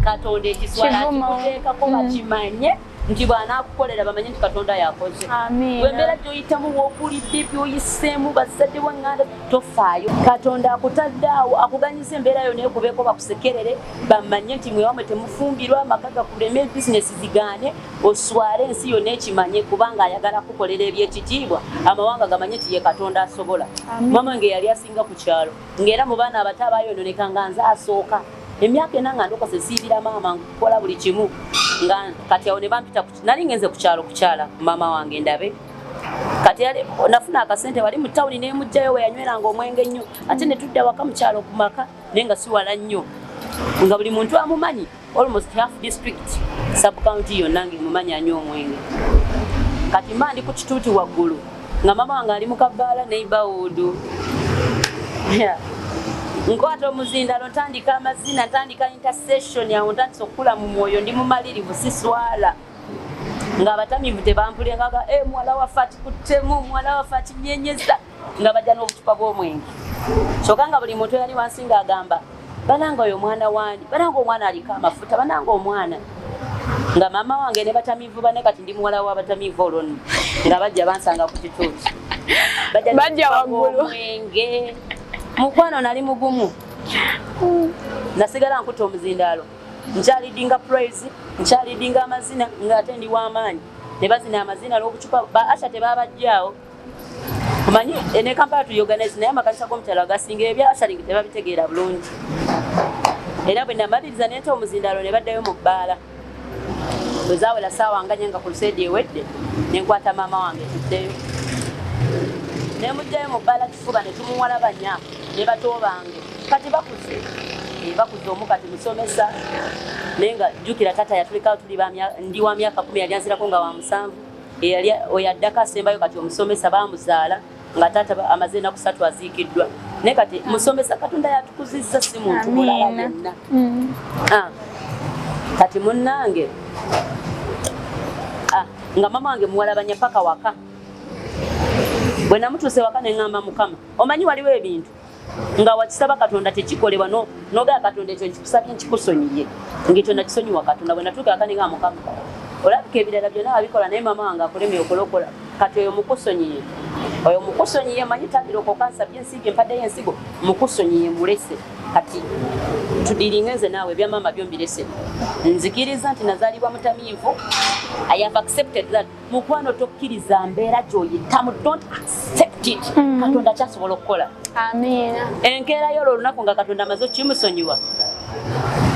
Katonda ekiswala Kivumo. akikuteekako, bakimanye nti bw'anaakukolera bamanye nti Katonda yakoze. Amiina. Bwembeera gyoyitamu, wokulidde, byoyiseemu, bazadde waŋŋanda, tofaayo. Katonda akutadde awo, akuganyiza embeera yo nekubeeko, bakusekerere, bamanye nti mwewamwe temufumbirwa, amaka gakuleme, bizinesi zigaane, oswale, ensi yonna ekimanye, kubanga ayagala kukolera ebyekitiibwa, amawanga gamanye nti ye Katonda asobola. Amiina. Mama wange yali asinga ku kyalo, ng'era mu baana abato abayononeka nga nze asooka. Emyaka 4 nga ndokose, nsiibira maama, nkola buli kimu. Nga kati awo ne bampita nali ngenze ku kyalo kukyala maama wange ndabe. Kati nafuna akasente wali mu tawuni, nemugjayo we yanyweranga omwenge ennyo, ate ne tudda waka mu kyalo ku maka, naye nga siwala nnyo, nga buli muntu amumanyi, almost half district, sub county yonna ng'emumanyi anywa omwenge. Kati mba ndi ku kituuti waggulu nga maama wange ali mu kabaala neighborhood. Yeah. Nkwata omuzindalo, ntandika amazina, ntandika intercession. Awo ntandise okukula mu mwoyo, ndi mumalirivu, siswala, ng'abatamiivu tebampulengaga. E, muwala waffe akikuttemu, muwala waffe akinyenyeza, nga bajja n'obucupa bw'omwenge. Kyokka nga buli muntu yali wansi ng'agamba, "Bananga oyo omwana wandi, bananga omwana aliko amafuta, bananga omwana." Nga maama wange ne batamiivu bane, kati ndi muwala w'abatamiivu olwo nno, nga bajja bansanga ku kituuti. Bajja n'obucupa waggulu. bw'omwenge. Mukwano, nali mugumu, nasigala nkuta omuzindaalo, nkyaleadinga praise, nkyaleadinga amazina, ng'ate ndi w'amaanyi. Ne bazina amazina n'obucupa, ba usher tebabajjaawo. Omanyi ne Kampala tuli organize, naye amakanisa g'omukyalo agasinga ebya ushering tebabitegeera bulungi. Era bwe namaliriza nenta omuzindaalo, ne baddayo mu bbaala. Bwe zaawera saawa nga nnya nga crusade ewedde, ne nkwata maama wange tuddeyo, ne mugjayo mu bbaala kifuba, ne tumuwalabanya ne bato bange. Kati bakuze. Eh, bakuze, omu kati musomesa, naye nga jjukira taata yatulekawo tuli ndi wa myaka 10, yali anzirako nga wa 7. Eyali oyo addako asembayo kati omusomesa, bamuzaala nga taata amaze enaku 3 aziikiddwa, naye kati musomesa. Katonda yatukuzizza, si muntu mulala Amiina. yenna. Ah, kati munnange, ah, nga mama wange muwalabanya paka waka. Bwe namutuuse waka, ne ŋŋamba Mukama, omanyi waliwo ebintu nga wakisaba Katonda tekikolebwa, nogamba Katonda, ekyo nkikusabye, nkikusonyiye, ngekyo nakisonyiwa Katonda. Bwe natuuka waka, ne ŋŋamba Mukama, olabika ebirala byonna wabikola, naye mama wange akulemye okulokola. Kati oyo mukusonyiye, oyo mukusonyiye, manyi tabirokoka, nsabye, ensigo, empaddeyo ensigo, mukusonyiye, mulese. Kati tudealinge nze naawe, ebyamaama byo mbirese. Nzikiriza nti nazaalibwa mutamiivu, I have accepted that. Mukwano, tokkiriza mbeera gy'oyitamu, don't accept it. Katonda kyasobola okukola. Amiina. Enkeera y'olwo olunaku nga Katonda amaze okimusonyiwa,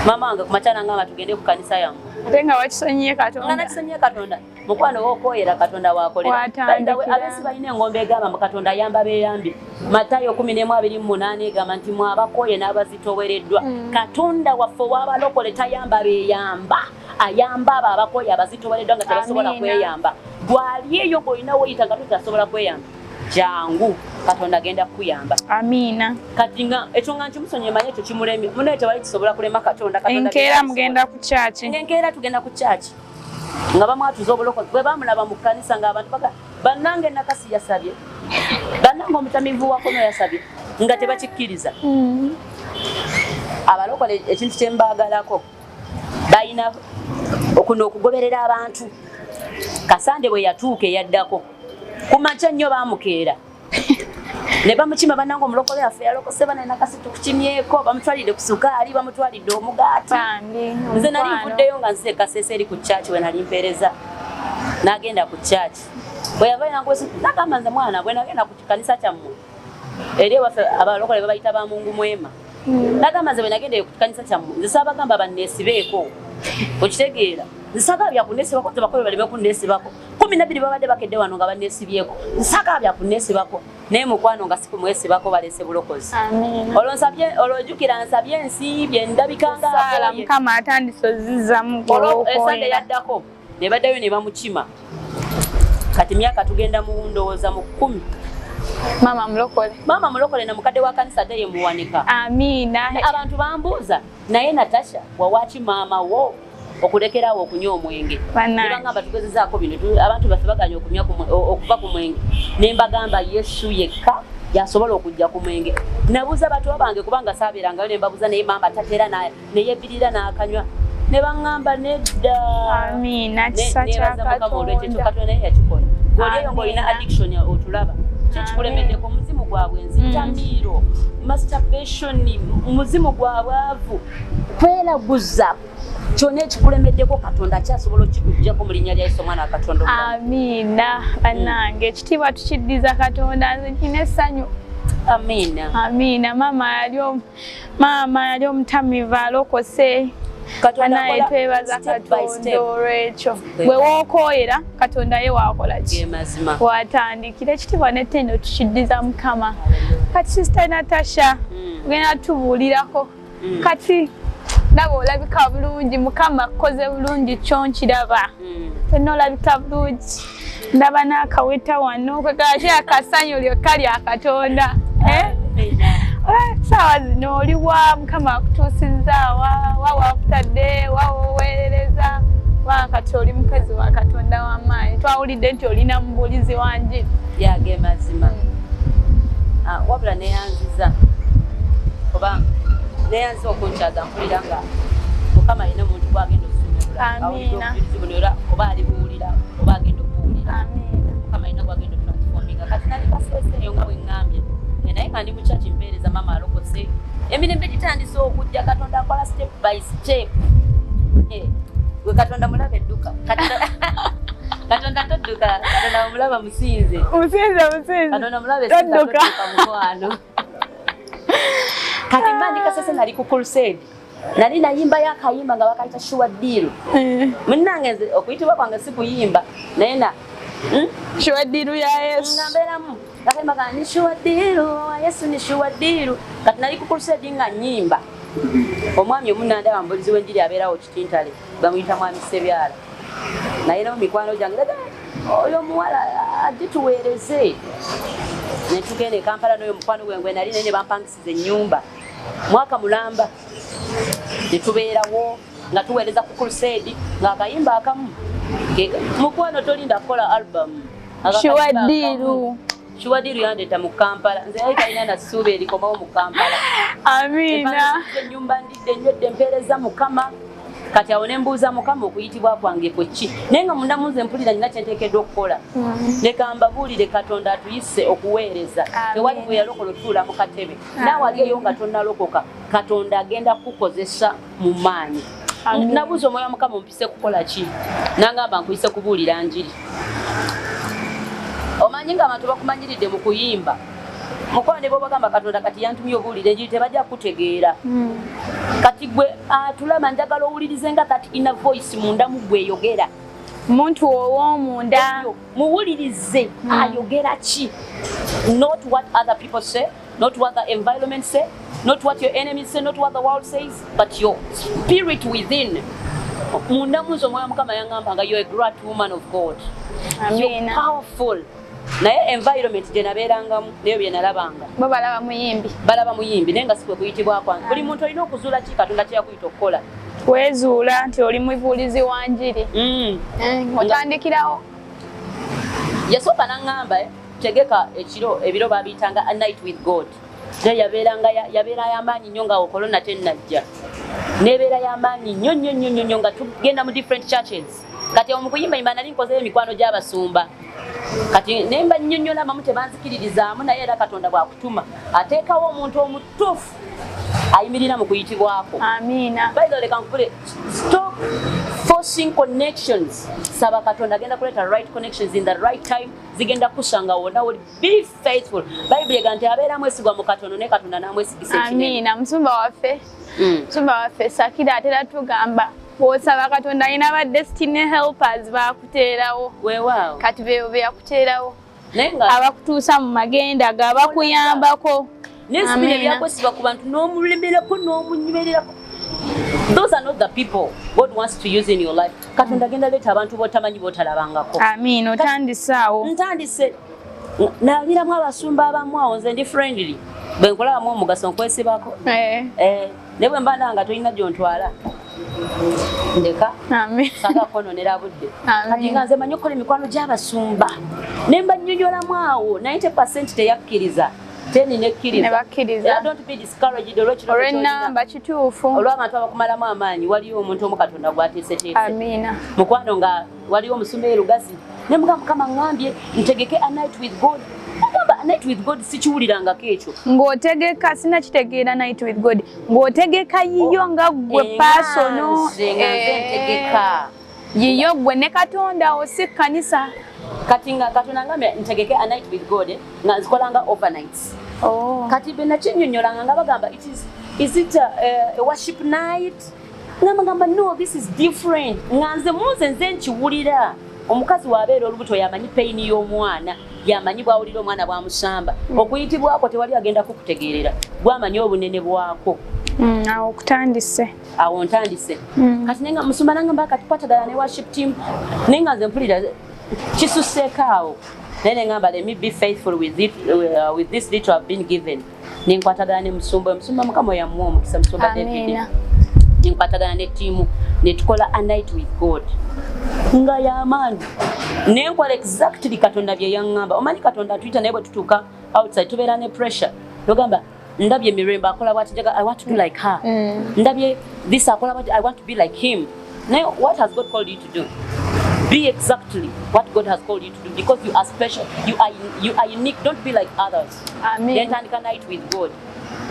maama wange kumakyala ngamba tugende ku kanisa yammwe. Ate nga wakisonyiye Nga Katonda. nakisonyiye Katonda. Mukwano, wokoyera Katonda wakolera. Watandikira. By the way, abensi balina engombe egamba mu Katonda ayamba beeyambye. Matayo 11:28 egamba nti mwabakoye n'abazitowereddwa. Katonda waffe ow'abalokole tayamba beeyamba, ayamba abo abakoye, abazitowereddwa, nga tebasobola Amiina. kweyamba. Gwali eyo ng'olina woyita nga totasobola kweyamba, jangu, Katonda agenda kukuyamba. Amiina. Kati nga ekyo nga nkimusonyiye, manye ekyo kimulemye, munaye tewali kisobola kulema Katonda. Katonda Enkeera by'asobola. mugenda ku kyaki? Enkeera tugenda ku kyaki nga bamwatuza obulokozi. Bwe bamulaba mu kkanisa ng'abantu baga, "Bannange, Nakasi yasabye, bannange, omutamivu wakono yasabye," nga tebakikkiriza. Abalokole ekintu kyembaagalako, balina Okuno okugoberera abantu. Kasande bwe yatuuka eyaddako ku makya nnyo, baamukeera ne bamukima. Bannange, omulokole affe yalokose bana nakasi, tukukimyeko. Bamutwalidde ku sukaali, bamutwalidde omugaati. Nze nali nvuddeyo nga nzize Kasese eri ku church we nali mpeereza. N'agenda ku church, bwe yavayo nagamba, "Nze mwana bwe nagenda ku kanisa kyammwe eri ewaffe, abalokole babayita ba Mungu mwema." Nagamba, "Nze bwe nagenda ku kanisa kyammwe, nze saabagamba banneesibeeko." Okitegeera? Nsaagala byakuneesibako, tebakole baleme kunneesibako. 12 babadde bakedde wano nga banneesibyeko. Nsaagala byakunneesibako, naye mukwano nga si kumwesibako, baleese bulokozi. Olwo nsabye, olwo ojjukira nsabye, ensiibye, ndabika nga Mukama atandise ozizzamu. Olwo esande yaddako ne baddayo ne bamukima. Kati myaka tugenda mu ndowooza mu 10. Maama mulokole. Maama mulokole, na mukadde wa kanisa ate ye muwanika. Amiina. Abantu bambuuza, "Naye Natasha, wawaki maama wo okulekerawo okunywa omwenge?" Nebagamba, "Tugezezaako bino, abantu baffe baganya okunywa okuva ku mwenge." Ne mbagamba, "Yesu yekka yasobola okujja ku mwenge." Nabuuza bato bange, kubanga saabeerangayo, ne mbabuuza, "Naye maama tatera neyebirira n'akanywa?" Ne baŋŋamba, "Nedda." Amiina, kisa kya Nebaza Mukama olwekyo. Katonda. Katonda naye yakikola. Gweolieyo ng'olina Amiina. addiction, otulaba kyekikulemeddeko, omuzimu gwabwe, nzitamiiro, masturbation, muzimu gwa bwavu, kweraguza, kyonna ekikulemeddeko, Katonda akyasobola okikugjako mu linnya lya Yesu, omwana wa Katonda omulamu. Amiina. Bannange, ekitiibwa tukiddiza Katonda. Nze nkina essanyu. Amiina. Amiina. Maama yali omutamivu, alokose. Katonda Banaye, akola twebaza step by Katonda step. olwekyo. Bwe wookooyera Katonda, ye waakola ki? Ge mazima. Watandikira. Ekitiibwa n'ettendo tukiddiza Mukama. Kati Sister Natasha, ogenda tubuulirako. Kati ndaba olabika bulungi, Mukama akoze bulungi, kyo nkiraba. Fenna olabika bulungi, ndaba n'akaweta wano kwekaki, akasanyu lyokka lya Katonda, eh? Amiina. Saawa zino oliwa? Mukama akutuusizza wa? Wa wakutadde wa woweerereza wa? Kati oli mukazi wa Katonda w'amaanyi. Twawulidde nti olina mubuulizi wa njiri. Yage mazima. Ah, wabula neyanziza, oba neyanziza okunkyaza. Mpulira nga Mukama alina omuntu gwagenda okusumulula. Amiina. Awulidde obujulizi buno, era oba alibuwulira oba agenda okubuwulira. Amiina. Mukama alina gwagenda otransforminga. Kati nali Kaseeseeyo nga bwe ŋŋambye, nga naye nga ndi mu church mpeereza, maama alokose, emirembe gitandise okujja. Katonda akola step by step. Eh, gwe Katonda mulaba edduka. Katonda todduka. Katonda omulaba, musinze. Musinze, musinze. Katonda mulabe. Todduka. Todduka, mukwano. Kati mba ndi Kasese, nali ku crusade, nali nayimbayo akayimba nga bakayita "Sure Deal". Munnange, nze okuyitibwa kwange si kuyimba, naye na Sure deal ya Yesu. Nga mbeeramu akayimba ka "Ni sure deal wa Yesu, ni sure deal". Kati nali ku crusade nga nyimba. Omwami omunandaba, mubulizi w'enjiri, abeerawo Kitintale, bamuyita Mwami Sebyala, naye no mikwano gyange daga, "Oyo omuwala ajje tuweereze." Netugenda e Kampala n'oyo mukwano gwe gwe nali naye, ne bampangisiza ennyumba mwaka mulamba, ne tubeerawo nga tuweereza ku crusade ng'akayimba akamu mukwano tolinda kukola album. Sure deal. Sure deal yandeeta mu Kampala. Nze yali talina na ssuubi erikomawo mu Kampala. Amiina. Empangisiza ennyumba, ndidde, nywedde, mpeereza Mukama. Kati awo ne mbuuza Mukama, okuyitibwa kwange kwe ki? Naye nga munda munze mpulira nina kyenteekeddwa okukola. Leka mbabuulire, Katonda atuyise okuweereza. Amiina. Tewali gwe yalokola otuula mu katebe. Naawe ali eyo nga tonnalokoka, Katonda agenda kukukozesa mu maanyi. Amiina. Nabuuza omwoyo wa Mukama, "Ompise kukola ki?" Nangamba, "Nkuyise kubuulira njiri." Omanyi nga abantu bakumanyiridde mu kuyimba, mukwano, ne bwobagamba Katonda kati yantumye obuulira enjiri, tebajja kukutegeera. Kati gwe atulaba, njagala owulirize nga that inner voice munda mu gwe eyogera. Muntu ow'omunda. Oyo, muwulirize ayogera ki, not what other people say, not what the environment say, not what your enemies say, not what the world says, but your spirit within. Munda munze omwoyo wa Mukama yaŋŋamba nga, "You're a great woman of God. You're Amiina. powerful." Naye environment gye nabeerangamu nayo bye nalabanga, Bo balaba muyimbi. Balaba muyimbi, naye nga si kwe kuyitibwa kwange. Buli muntu olina okuzuula ki Katonda kye yakuyita okukola. Weezuula nti oli mubuulizi wa njiri. Otandikirawo. Yasooka naŋŋamba, "Tegeka ekiro." Ebiro babiyitanga a night with God, naye yabeeranga yabeera y'amaanyi nnyo nga korona tennajja. Nebeera y'amaanyi nnyo nnyo nnyo nnyo nnyo, nga tugenda mu different churches. Kati awo mu kuyimbayimba nali nkozeyo emikwano gy'abasumba. Kati nemba nnyonnyola, abamu tebanzikiririzaamu, naye era Katonda bw'akutuma ateekawo omuntu omutuufu ayimirira mu kuyitibwako. Amiina. By the way, leka nkubule, stop forcing connections. Saba Katonda, agenda kuleeta right connections in the right time, zigenda kusanga wonna woli. Be faithful. Bayibuli ega nti abeera mwesigwa mu katono, ne Katonda n'amwesigisa ekinene. Amiina. Musumba waffe, musumba waffe Sakira atera tugamba, bw'osaba Katonda alina ba destiny helpers bakuteerawo. Weewaawo. Kati beebo be yakuteerawo, Naye nga abakutuusa mu magenda ge, abakuyambako. Nesibira Amiina. ebyakwesiba ku bantu n'omulemerako n'omunywererako, those are not the people God wants to use in your life. Katonda agenda leeta abantu botamanyi, botalabangako. Amiina. Otandise awo. Ntandise naliramu abasumba abamu awo. Nze ndi friendly, bwe nkolabamu omugaso nkwesibako. Eh, naye bwe mba ndaba nga tolina gyontwala, ndeka. Amiina. Saga kwononera budde. Amiina. Kati nga nze manyi okukola emikwano gy'abasumba, ne mba nnyonnyolamu awo, 90 teyakkiriza, 10 nekkiriza. Ne bakkiriza. Era don't be discouraged olw'ekirooto ky'olina. Olw'ennamba, kituufu. Olw'abantu abakumalamu amaanyi, waliyo omuntu omu Katonda gw'ateeseteese. Amiina. Mukwano, nga waliwo omusumba e Lugazi, ne mugamba, Mukama ŋŋambye ntegeke a night with God. Mugamba, a night with God, sikiwulirangako ekyo. Ng'otegeka, sinakitegeera night with God, ng'otegeka yiyo nga ggwe Eh, personal. Nze nga nze ntegeka. Yiyo ggwe ne Katonda wo, si kkanisa. Kati nga Katonda ngambye ntegeke a night with God, nga nzikolanga overnights. Oh. Kati bwe nakinnyonnyolanga nga bagamba, it is it a worship night? Nga bagamba, no, this is different. Nga nze munze nze nkiwulira, omukazi wabeera olubuto yamanyi pain y'omwana, yamanyi bwawulira omwana bwamusamba. Okuyitibwako tewali agenda kukutegeerera, gwamanyi obunene bwako. Awo okutandise. Awo ntandise. Kati nenga musumba nangamba, kati kwatagana ne worship team, naye nga nze mpulira kisusseeko awo, naye nengamba, let me be faithful with it, with this little I've been given. Nenkwatagana ne musumba, omusumba Mukama yamuwa omukisa, Musumba David. Amiina. Nenkwatagana ne ttiimu, netukola a night with God nga yamaanyi, nenkola exactly Katonda bye yaŋŋamba. Omanyi Katonda atuyita, naye bwe tutuuka outside tubeera ne pressure. Togamba, ndabye Mirembe akola bwati, njaga I want to do like her. Ndabye this akola bwati, I want to be like him. Naye what has God called you to do? Be exactly what God has called you to do, because you are special, you are unique. Don't be like others. Amiina. Nentandika night with God.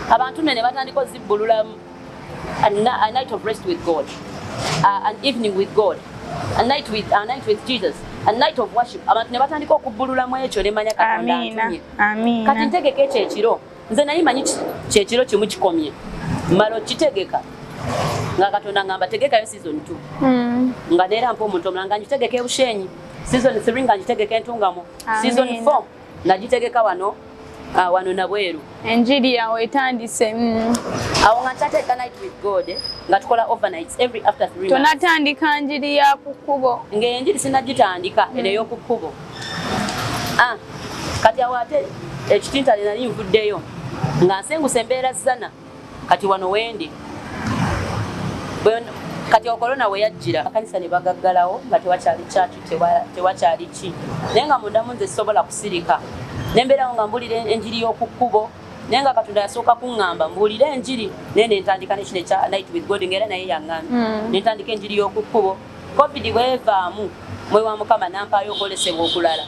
Abantu nne ne batandika ozibbululamu, a night of rest with God, an evening with God, a night with Jesus, a night of worship. Abantu ne batandika okubbululamu ekyo, nemanya Katonda Amiina. antumye. Kati Amiina. ntegeka ekyo ekiro, nze naye manyi kyekiro kimu kikomye, mmala okitegeka, nga Katonda ngamba tegekayo season 2. Nga neera mpa omuntu omulala, nga ngitegeka ebushenyi season 3, nga ngitegeka Entungamo season Amiina. 4, nagitegeka wano, wano nabweru. Enjiri yawe etandise. Awo nga nkyateeka night with God, nga tukola overnights every after 3 months. Tonatandika njiri ya ku kkubo. Ng'enjiri sinagitandika, eno ey'oku kkubo. Ah, kati awo ate ekitintale nali nvuddeyo nga nsengusa embeera zana. Kati wano wendi. Kati korona we yajjira, akanisa ne bagaggalawo, nga tewakyali kyaki, tewakyali ki, naye nga mundamu nze sisobola kusirika, nembeerawo nga mbulira enjiri y'oku kkubo. Naye nga Katonda yasooka kuŋŋamba mbuulire enjiri, naye nentandika nekino ekya night with God, ngaera naye yaŋŋambye. Nentandika enjiri y'oku kkubo. Covid bwevaamu, mwe wa Mukama nampaayo okwolesebwa okulala,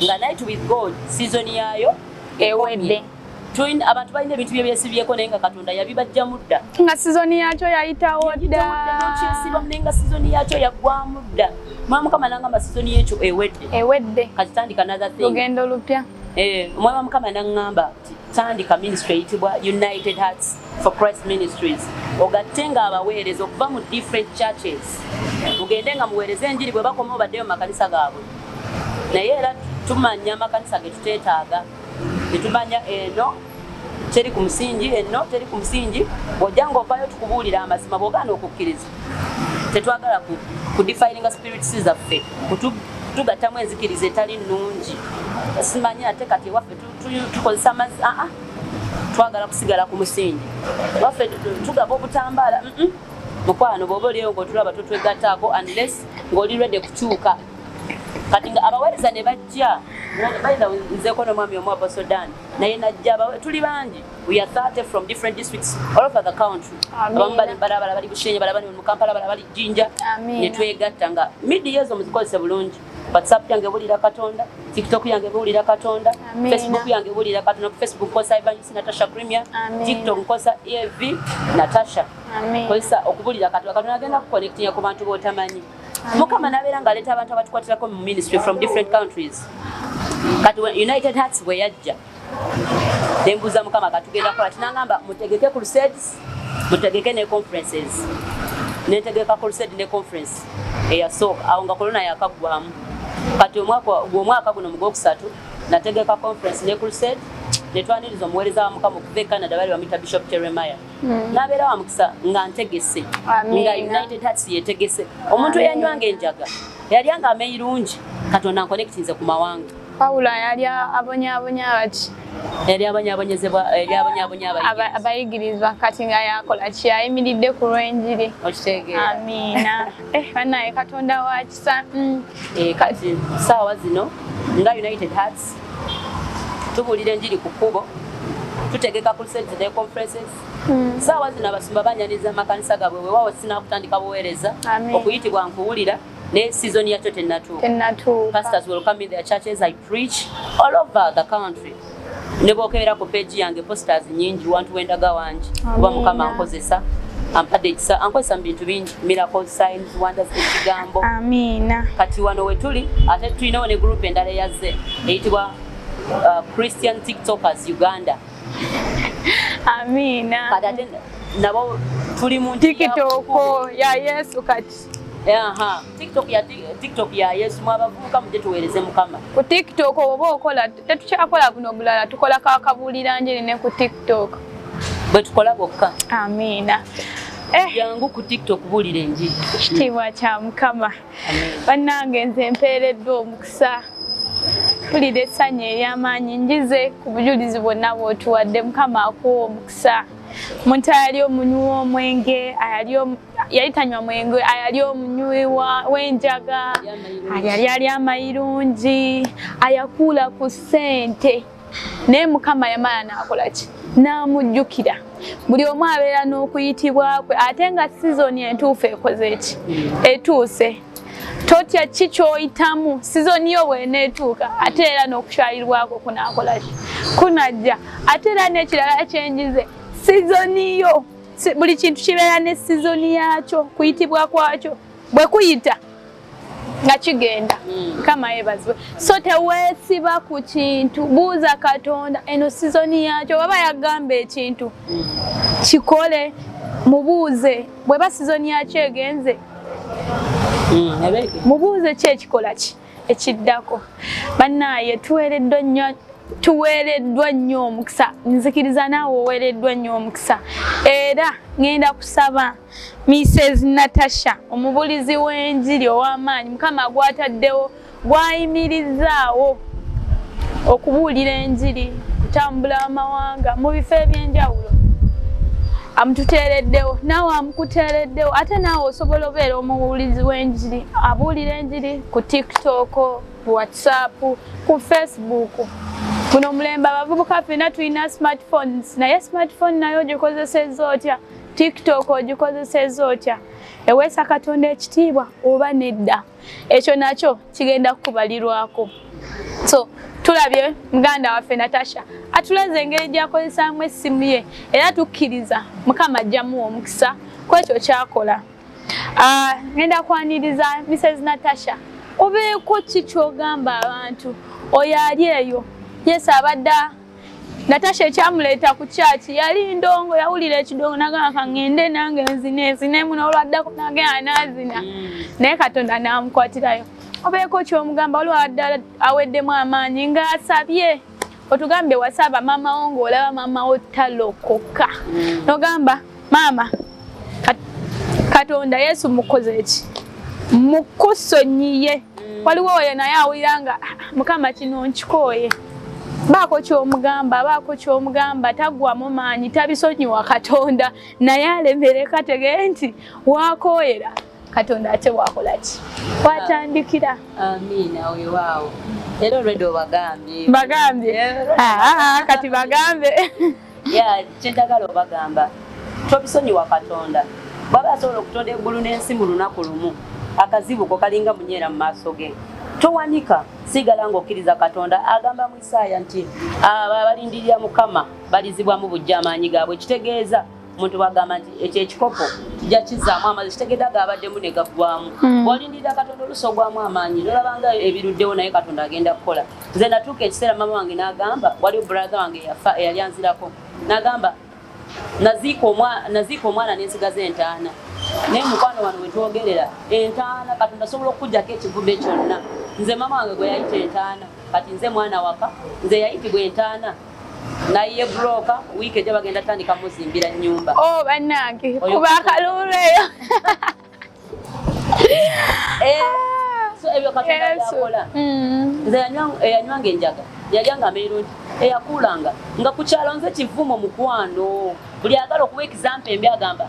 nga night with God season yaayo ewedde. Abantu balina ebintu bye byesibyeko, naye nga Katonda yabibajjamu dda. Nga season yakyo yayitawo dda. Nokyesiba, naye nga season yakyo yaggwamu dda. Mwa Mukama nangamba season yekyo ewedde. Ewedde. Kati tandika another thing. Lugendo lupya. Eh, omwoyo wa Mukama naŋŋamba nti tandika ministry eyitibwa United Hearts for Christ Ministries, ogatte nga abaweereza okuva mu different churches, mugende nga muweereze enjiri, bwe bakoma baddeyo mu makanisa gaabwe. Naye era tumanya amakanisa ge tuteetaaga, tetumanya eno teri ku musingi, eno teri ku musingi. Bw'ojja ng'ovaayo tukubuulira amazima, bw'ogaana okukkiriza, tetwagala kudefilinga spirits zaffe, kutugattamu enzikiriza etali nnungi. Simanyi ate kati ewaffe tukozesa amazzi aa, twagala kusigala ku musingi waffe, tugaba obutambaala. Mukwano, bw'oba oliyo ng'otulaba, totwegattaako unless ng'oli ready kukyuka. Kati nga abaweereza ne bajja, bayinza nzeeko n'omwami omu, Apostle Dan, naye najja. Tuli bangi, we are 30 from different districts all over the country. Abamu bali Mbarara, bali Bushenyi, bala bali mu Kampala, bala bali Jinja. Ne twegatta nga media ezo muzikozese bulungi. WhatsApp yange bulira Katonda, TikTok yange bulira Katonda, Facebook yange bulira Katonda. Ku Facebook nkozesa Evangelist Natasha Premier, TikTok nkozesa Ev Natasha. Kozesa okubulira Katonda. Katonda agenda kuconnectinga ku bantu b'otamanyi. Mukama n'abeera ng'aleeta abantu abatukwatirako mu ministry from different countries. Kati United Hearts bwe yajja, nembuuza Mukama, katugenda kukola tinangamba mutegeke crusades, mutegeke ne conferences. Nentegeka crusade ne conference eyasooka awo nga corona yakaggwamu. Kati omwaka guno mugwokusatu nategeka conference ne crusade, netwaniriza omuweereza wa Mukama okuva e Canada, bali bamuyita Bishop Jeremiah. N'abeera wa mukisa nga ntegese, nga United Hearts yetegese. Omuntu eyanywanga enjaga, yalyanga ameirungi, Katonda nconnectinze ku mawanga. Pawulo yali abonyaabonya baki? Yali abonyaabonyezebwa, yali abonyaabonya abayigirizwa. Kati nga yakola ki? Ayimiridde ku lw'enjiri. Okitegeera? Amiina. Banaye Katonda wa kisa. Kati saawa zino nga United Hearts tubuulira enjiri ku kkubo, tutegeka crusades ne conferences. Saawa zino abasumba banyaniriza amakanisa gaabwe. Weewaawo sinakutandika buweereza, okuyitibwa nkuwulira, ne season yakyo tennatuuka. Tennatuuka. Pastors will come in their churches. I preach all over the country. Ne bwokebera ku page yange, posters nyingi, wantu wendaga wangi, kuba Mukama ankozesa, ampadde ekisa, ankozesa mu bintu bingi, miracles, signs, wonders, ekigambo. Amiina. Kati wano wetuli, ate tulinawo ne group endala eyazze eyitibwa Christian TikTokers Uganda. Amiina. Kati ate nabo tuli mu TikTok ya Yesu kati. Aha, TikTok ya TikTok ya Yesu. Mwabavubuka, mujje tuweereze Mukama. Ku TikTok oba okola, tetukyakola buno bulala, tukola kakabuulira njiri ne ku TikTok. Bwe tukola bwokka. Amiina. Jangu ku TikTok, buulira enjiri. Kitiibwa kya Mukama. Bannange, nze mpeereddwa omukisa, mpulira essanyu ery'amaanyi njize ku bujulizi bwonna bw'otuwadde. Mukama akuwa omukisa. Omuntu ayali omunywi w'omwenge, yali tanywa mwenge, ayali omunywi w'enjaga, ayali ali amayirungi, ayakuula ku ssente, naye Mukama yamala n'akola ki? N'amujjukira. Buli omu abeera n'okuyitibwa kwe, ate nga season entuufu ekoze eki? Etuuse. Totya ki kyoyitamu, season yo bw'eneetuuka, ate era n'okukyalirwako kunaakola ki? Kunajja. Ate era n'ekirala kyenjize, season yo, buli kintu kibeera ne season yakyo, kuyitibwa kwakyo bwe kuyita nga kigenda. Mukama yeebazibwe. So teweesiba ku kintu, buuza Katonda eno season yakyo. Baba yagamba ekintu, kikole, mubuuze. Bweba season yakyo egenze, mubuuze ki ekikola ki ekiddako. Bannaaye, tuweereddwa nnyo, tuweereddwa nnyo omukisa. Nzikiriza naawe oweereddwa nnyo omukisa. Era ŋŋenda kusaba Mrs Natasha, omubulizi w'enjiri ow'amaanyi Mukama gwataddewo, gwayimirizaawo okubuulira enjiri, kutambula amawanga mu bifo ebyenjawulo, amututeereddewo, naawe amukuteereddewo. Ate naawe osobola obeera omubuulizi w'enjiri, abuulira enjiri ku TikTok, ku WhatsApp, ku Facebook. Guno omulembe abavubuka ffenna tulina smartphones, naye smartphone nayo ogikozesezza otya? TikTok ogikozesezza otya? Eweesa Katonda ekitiibwa oba nedda? Ekyo nakyo kigenda kukubalirwako. So tulabye muganda waffe Natasha atulaze engeri gyakozesaamu essimu ye, era tukkiriza Mukama ajjamuwa omukisa ku ekyo kyakola. Ngenda kwaniriza Mrs Natasha, obeeko ki kyogamba abantu oyo ali eyo. Yes, abadde Natasha ekyamuleeta ku kyaki yali ndongo, yawulira ekidongo nagamba, "Kaŋŋende nange nzine nzinemu." N'olwaddako nagenda n'azina, naye Katonda n'amukwatirayo. Obeeko kyomugamba, waliwo abadde aweddemu amaanyi ng'asabye, otugambye wasaba maama wo, ng'olaba maama wo talokoka, nogamba, "Maama, Katonda Yesu mukoze eki? Mukusonyiye." Waliwo oyo naye awulira nga, "Ah, Mukama, kino nkikooye." Baako kyomugamba, baako kyomugamba, taggwamu maanyi, tabisonyiwa Katonda, naye alemereka, tegere nti wakooyera. Katonda ate wakola ki? Watandikira. Amiina, weewaawo. Era olwedde obagambye. Bagambye. Ah, kati bagambe. Ya, kyenjagala obagamba, tobisonyiwa. Katonda bwaba asobola okutonda eggulu n'ensi mu lunaku lumu, akazibu ko kalinga munyeera mu maaso ge. Towanika, sigala ng'okkiriza. Katonda agamba mu Isaaya nti abo abalindirira Mukama balizibwamu bujja amaanyi gaabwe. Kitegeeza omuntu bwagamba nti ekyo ekikopo kijja kizzaamu amazzi, kitegeeza gaabaddemu ne gaggwamu. Bw'olindirira Katonda, oluusi ogwamu amaanyi nolabanga ebiruddewo, naye Katonda agenda kukola. Nze natuuka ekiseera mama wange n'agamba, waliwo brother wange yafa eyali anzirako, n'agamba naziika omwana n'ensigaza entaana. Naye mukwano, wano wetwogerera entaana, Katonda asobola okukugjako ekivumbe kyonna. Nze mama wange gwe yayita entaana, kati nze mwana waka. Nze yayitibwa entaana, naye broka wiiki ejja bagenda tandika muzimbira nnyumba. Oh, bannange, kuba akaluulu eyo. Eh, so ebyo Katonda byakola. Nze eyanywanga enjaga, yalyanga ameirungi, eyakuulanga nga ku kyalo, nze kivumo. Mukwano, buli agala okuwa example embi agamba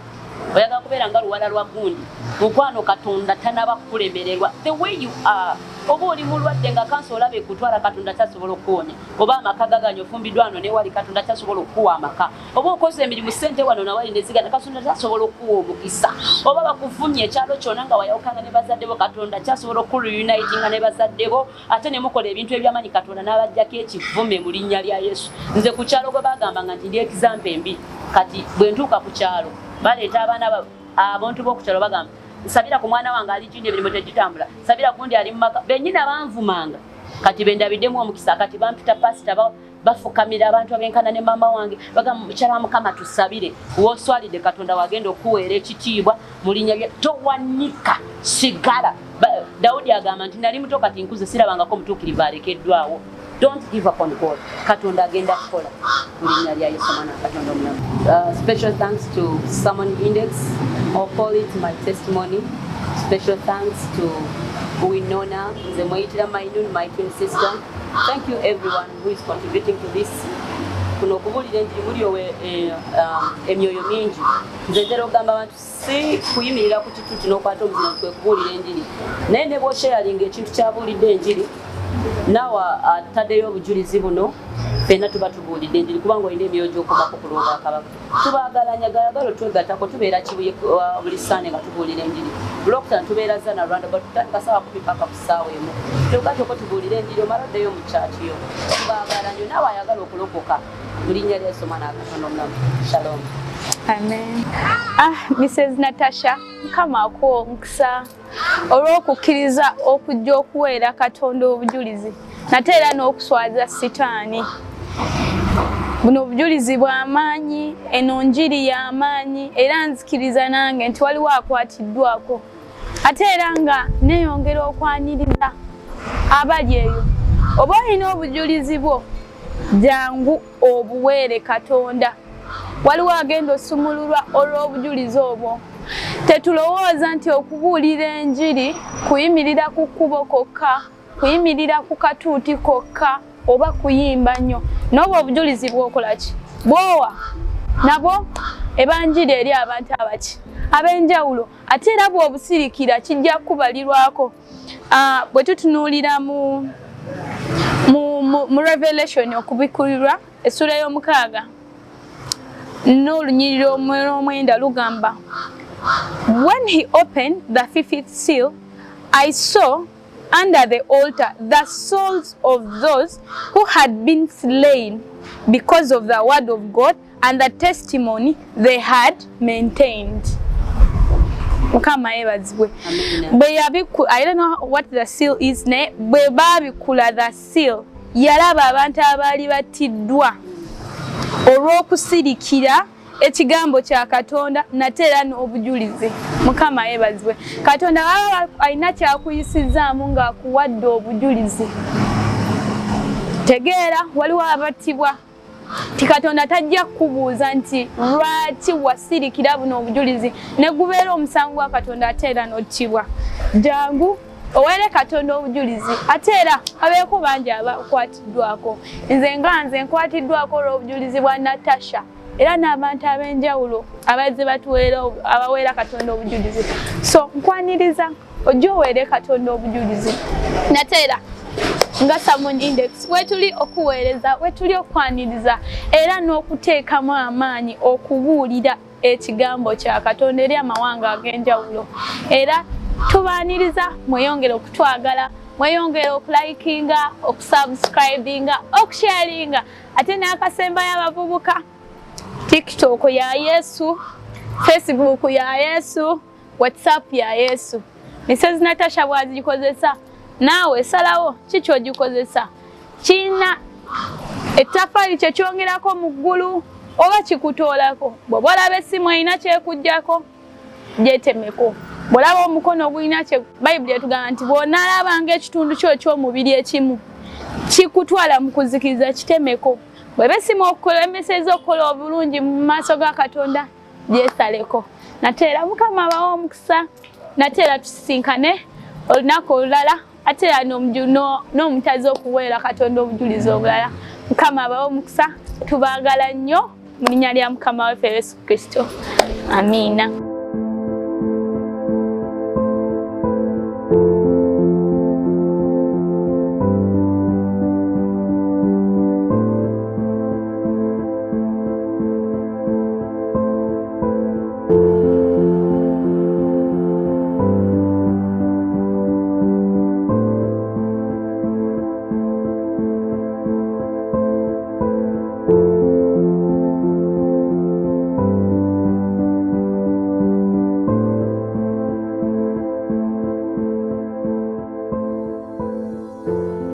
oyagala kubeera nga luwala lwa gundi. Mukwano, Katonda tanaba kukulemererwa. The way you are, oba oli mulwadde nga kansa olaba ekutwala, Katonda tasobola okukuwonya? Oba amaka gaganya, ofumbiddwa wano newali, Katonda tasobola okukuwa amaka? Oba okoze emirimu, sente wano nawali nezigana, Katonda tasobola okukuwa omukisa? Oba bakuvumya ekyalo kyonna nga wayawukana ne bazadde bo, Katonda kyasobola okureunitinga ne bazadde bo ate ne mukola ebintu ebyamanyi, Katonda n'abajjako ekivume mu linnya lya Yesu? Nze ku kyalo gwe bagambanga nti ndi example embi, kati bwe ntuuka ku kyalo baleeta abaana, abantu b'oku kyalo bagamba, "Nsabira ku mwana wange ali gindi, emirimu tegitambula, sabira gundi ali mu maka." Bennyini abanvumanga kati bendabiddemu omukisa, kati bampita pasita, bafukamira abantu abenkana ne maama wange, bagamba, "Mukyala wa Mukama, tusabire." Woswalidde, Katonda wagenda okuweera ekitiibwa mu linnya lye. Towanika, sigala. Dawudi agamba nti, "Nali muto, kati nkuze, sirabangako omutuukirivu alekeddwawo." Don't give up on God. Katonda agenda kukola mu linnya lya Yesu, omwana wa Katonda omulamu. Special thanks to Sermon Index, or call it my testimony. Special thanks to Winona, nze mweyitira Mainun, my twin sister. Thank you everyone who is contributing to this. Kuno okubuulira enjiri muli emyoyo mingi. Nze ntera okugamba abantu, si kuyimirira ku kituuti n'okwata omuzina kwe kubuulira enjiri, naye ne bw'osharinga ekintu kyabuulidde enjiri, naawe ataddeyo obujulizi buno, ffenna tuba tubuulidde enjiri, kubanga olina emyoyo gy'okomako ku lw'obwakabaka. Tubaagalanya galagala, otwegattako. Tubeera Kibuye buli Sande nga tubuulira enjiri. Bulokutano tubeera Zana Rwanda, but tutandika saawa 10 paka ku ssaawa 1. Twegatteko, tubuulire enjiri, omala oddeyo mu kyaki yo. Tubaagala nnyo. Naawe ayagala okulokoka, mu linnya lya Yesu omwana wa Katonda omulamu, shalom. Amen. Ah, Mrs. Natasha, Mukama akuwa omukisa olw'okukkiriza okujja okuweera Katonda obujulizi, nate era n'okuswaza Sitaani. Buno obujulizi bw'amaanyi, eno njiri y'amaanyi, era nzikiriza nange nti waliwo akwatiddwako. Ate era nga neeyongera okwaniriza abali eyo. Oba olina obujulizi bwo, jangu obuweere Katonda. Waliwo agenda osumululwa olw'obujulizi obwo. Tetulowooza nti okubuulira enjiri kuyimirira ku kkubo kokka, kuyimirira ku katuuti kokka, oba kuyimba nnyo. N'obwo obujulizi bw'okola ki, bwowa nabwo eba njiri eri abantu abaki ab'enjawulo. Ate era bw'obusirikira kijja kubalirwako. Bwe tutunuulira mu Revelation, Okubikkulirwa, essula y'omukaaga n'olunyiriri olwomwenda lugamba, "When he opened the fifth seal, I saw under the altar the souls of those who had been slain because of the word of God and the testimony they had maintained." Mukama yeebazibwe. Bwe yabiku, I don't know what the seal is, naye bwe baabikula the seal, yalaba abantu abaali battiddwa olw'okusirikira ekigambo kya Katonda nate era n'obujulizi. Mukama yeebazibwe. Katonda baba alina kyakuyisizaamu ng'akuwadde obujulizi, tegeera waliwo abattibwa ti Katonda tajja kukubuuza nti lwaki wasirikira buno obujulizi ne gubeera omusango gwa Katonda ate era n'ottibwa. Jangu oweere Katonda obujulizi, ate era abeeko bangi abakwatiddwako. Nze nga nze nkwatiddwako olw'obujulizi bwa Natasha. Era n'abantu ab'enjawulo abazze batuweera, abaweera Katonda obujulizi. So nkwaniriza ojja oweere Katonda obujulizi. Nate era nga Sermon Index wetuli okuweereza, wetuli okwaniriza era n'okuteekamu amaanyi okubuulira ekigambo kya Katonda eri amawanga ag'enjawulo. Era tubaaniriza, mweyongere okutwagala, mweyongere okulikinga, okusubscribinga, okusharinga. Ate n'akasembayo, abavubuka, TikTok ya Yesu, Facebook ya Yesu, WhatsApp ya Yesu. Mrs Natasha bw'agikozesa, naawe salawo ki ky'ogikozesa. Kirina ettaffaali kye kyongerako mu ggulu oba kikutoolako? Bw'oba olaba essimu erina kyekugjako, gyetemeko. Bw'olaba omukono ogulina kye, Bayibuli etugamba nti bw'onaalabanga ekitundu kyo eky'omubiri ekimu kikutwala mu kuzikiriza, kitemeko. Bw'eba essimu okulemeseza okukola obulungi mu maaso ga Katonda, gyesaleko. Nate era Mukama abawa omukisa. Nate era tusisinkane olunaku olulala, ate era n'omutazi okuweera Katonda obujulizi obulala. Mukama abawe omukisa. Tubaagala nnyo mu linnya lya Mukama waffe Yesu Kristo. Amiina.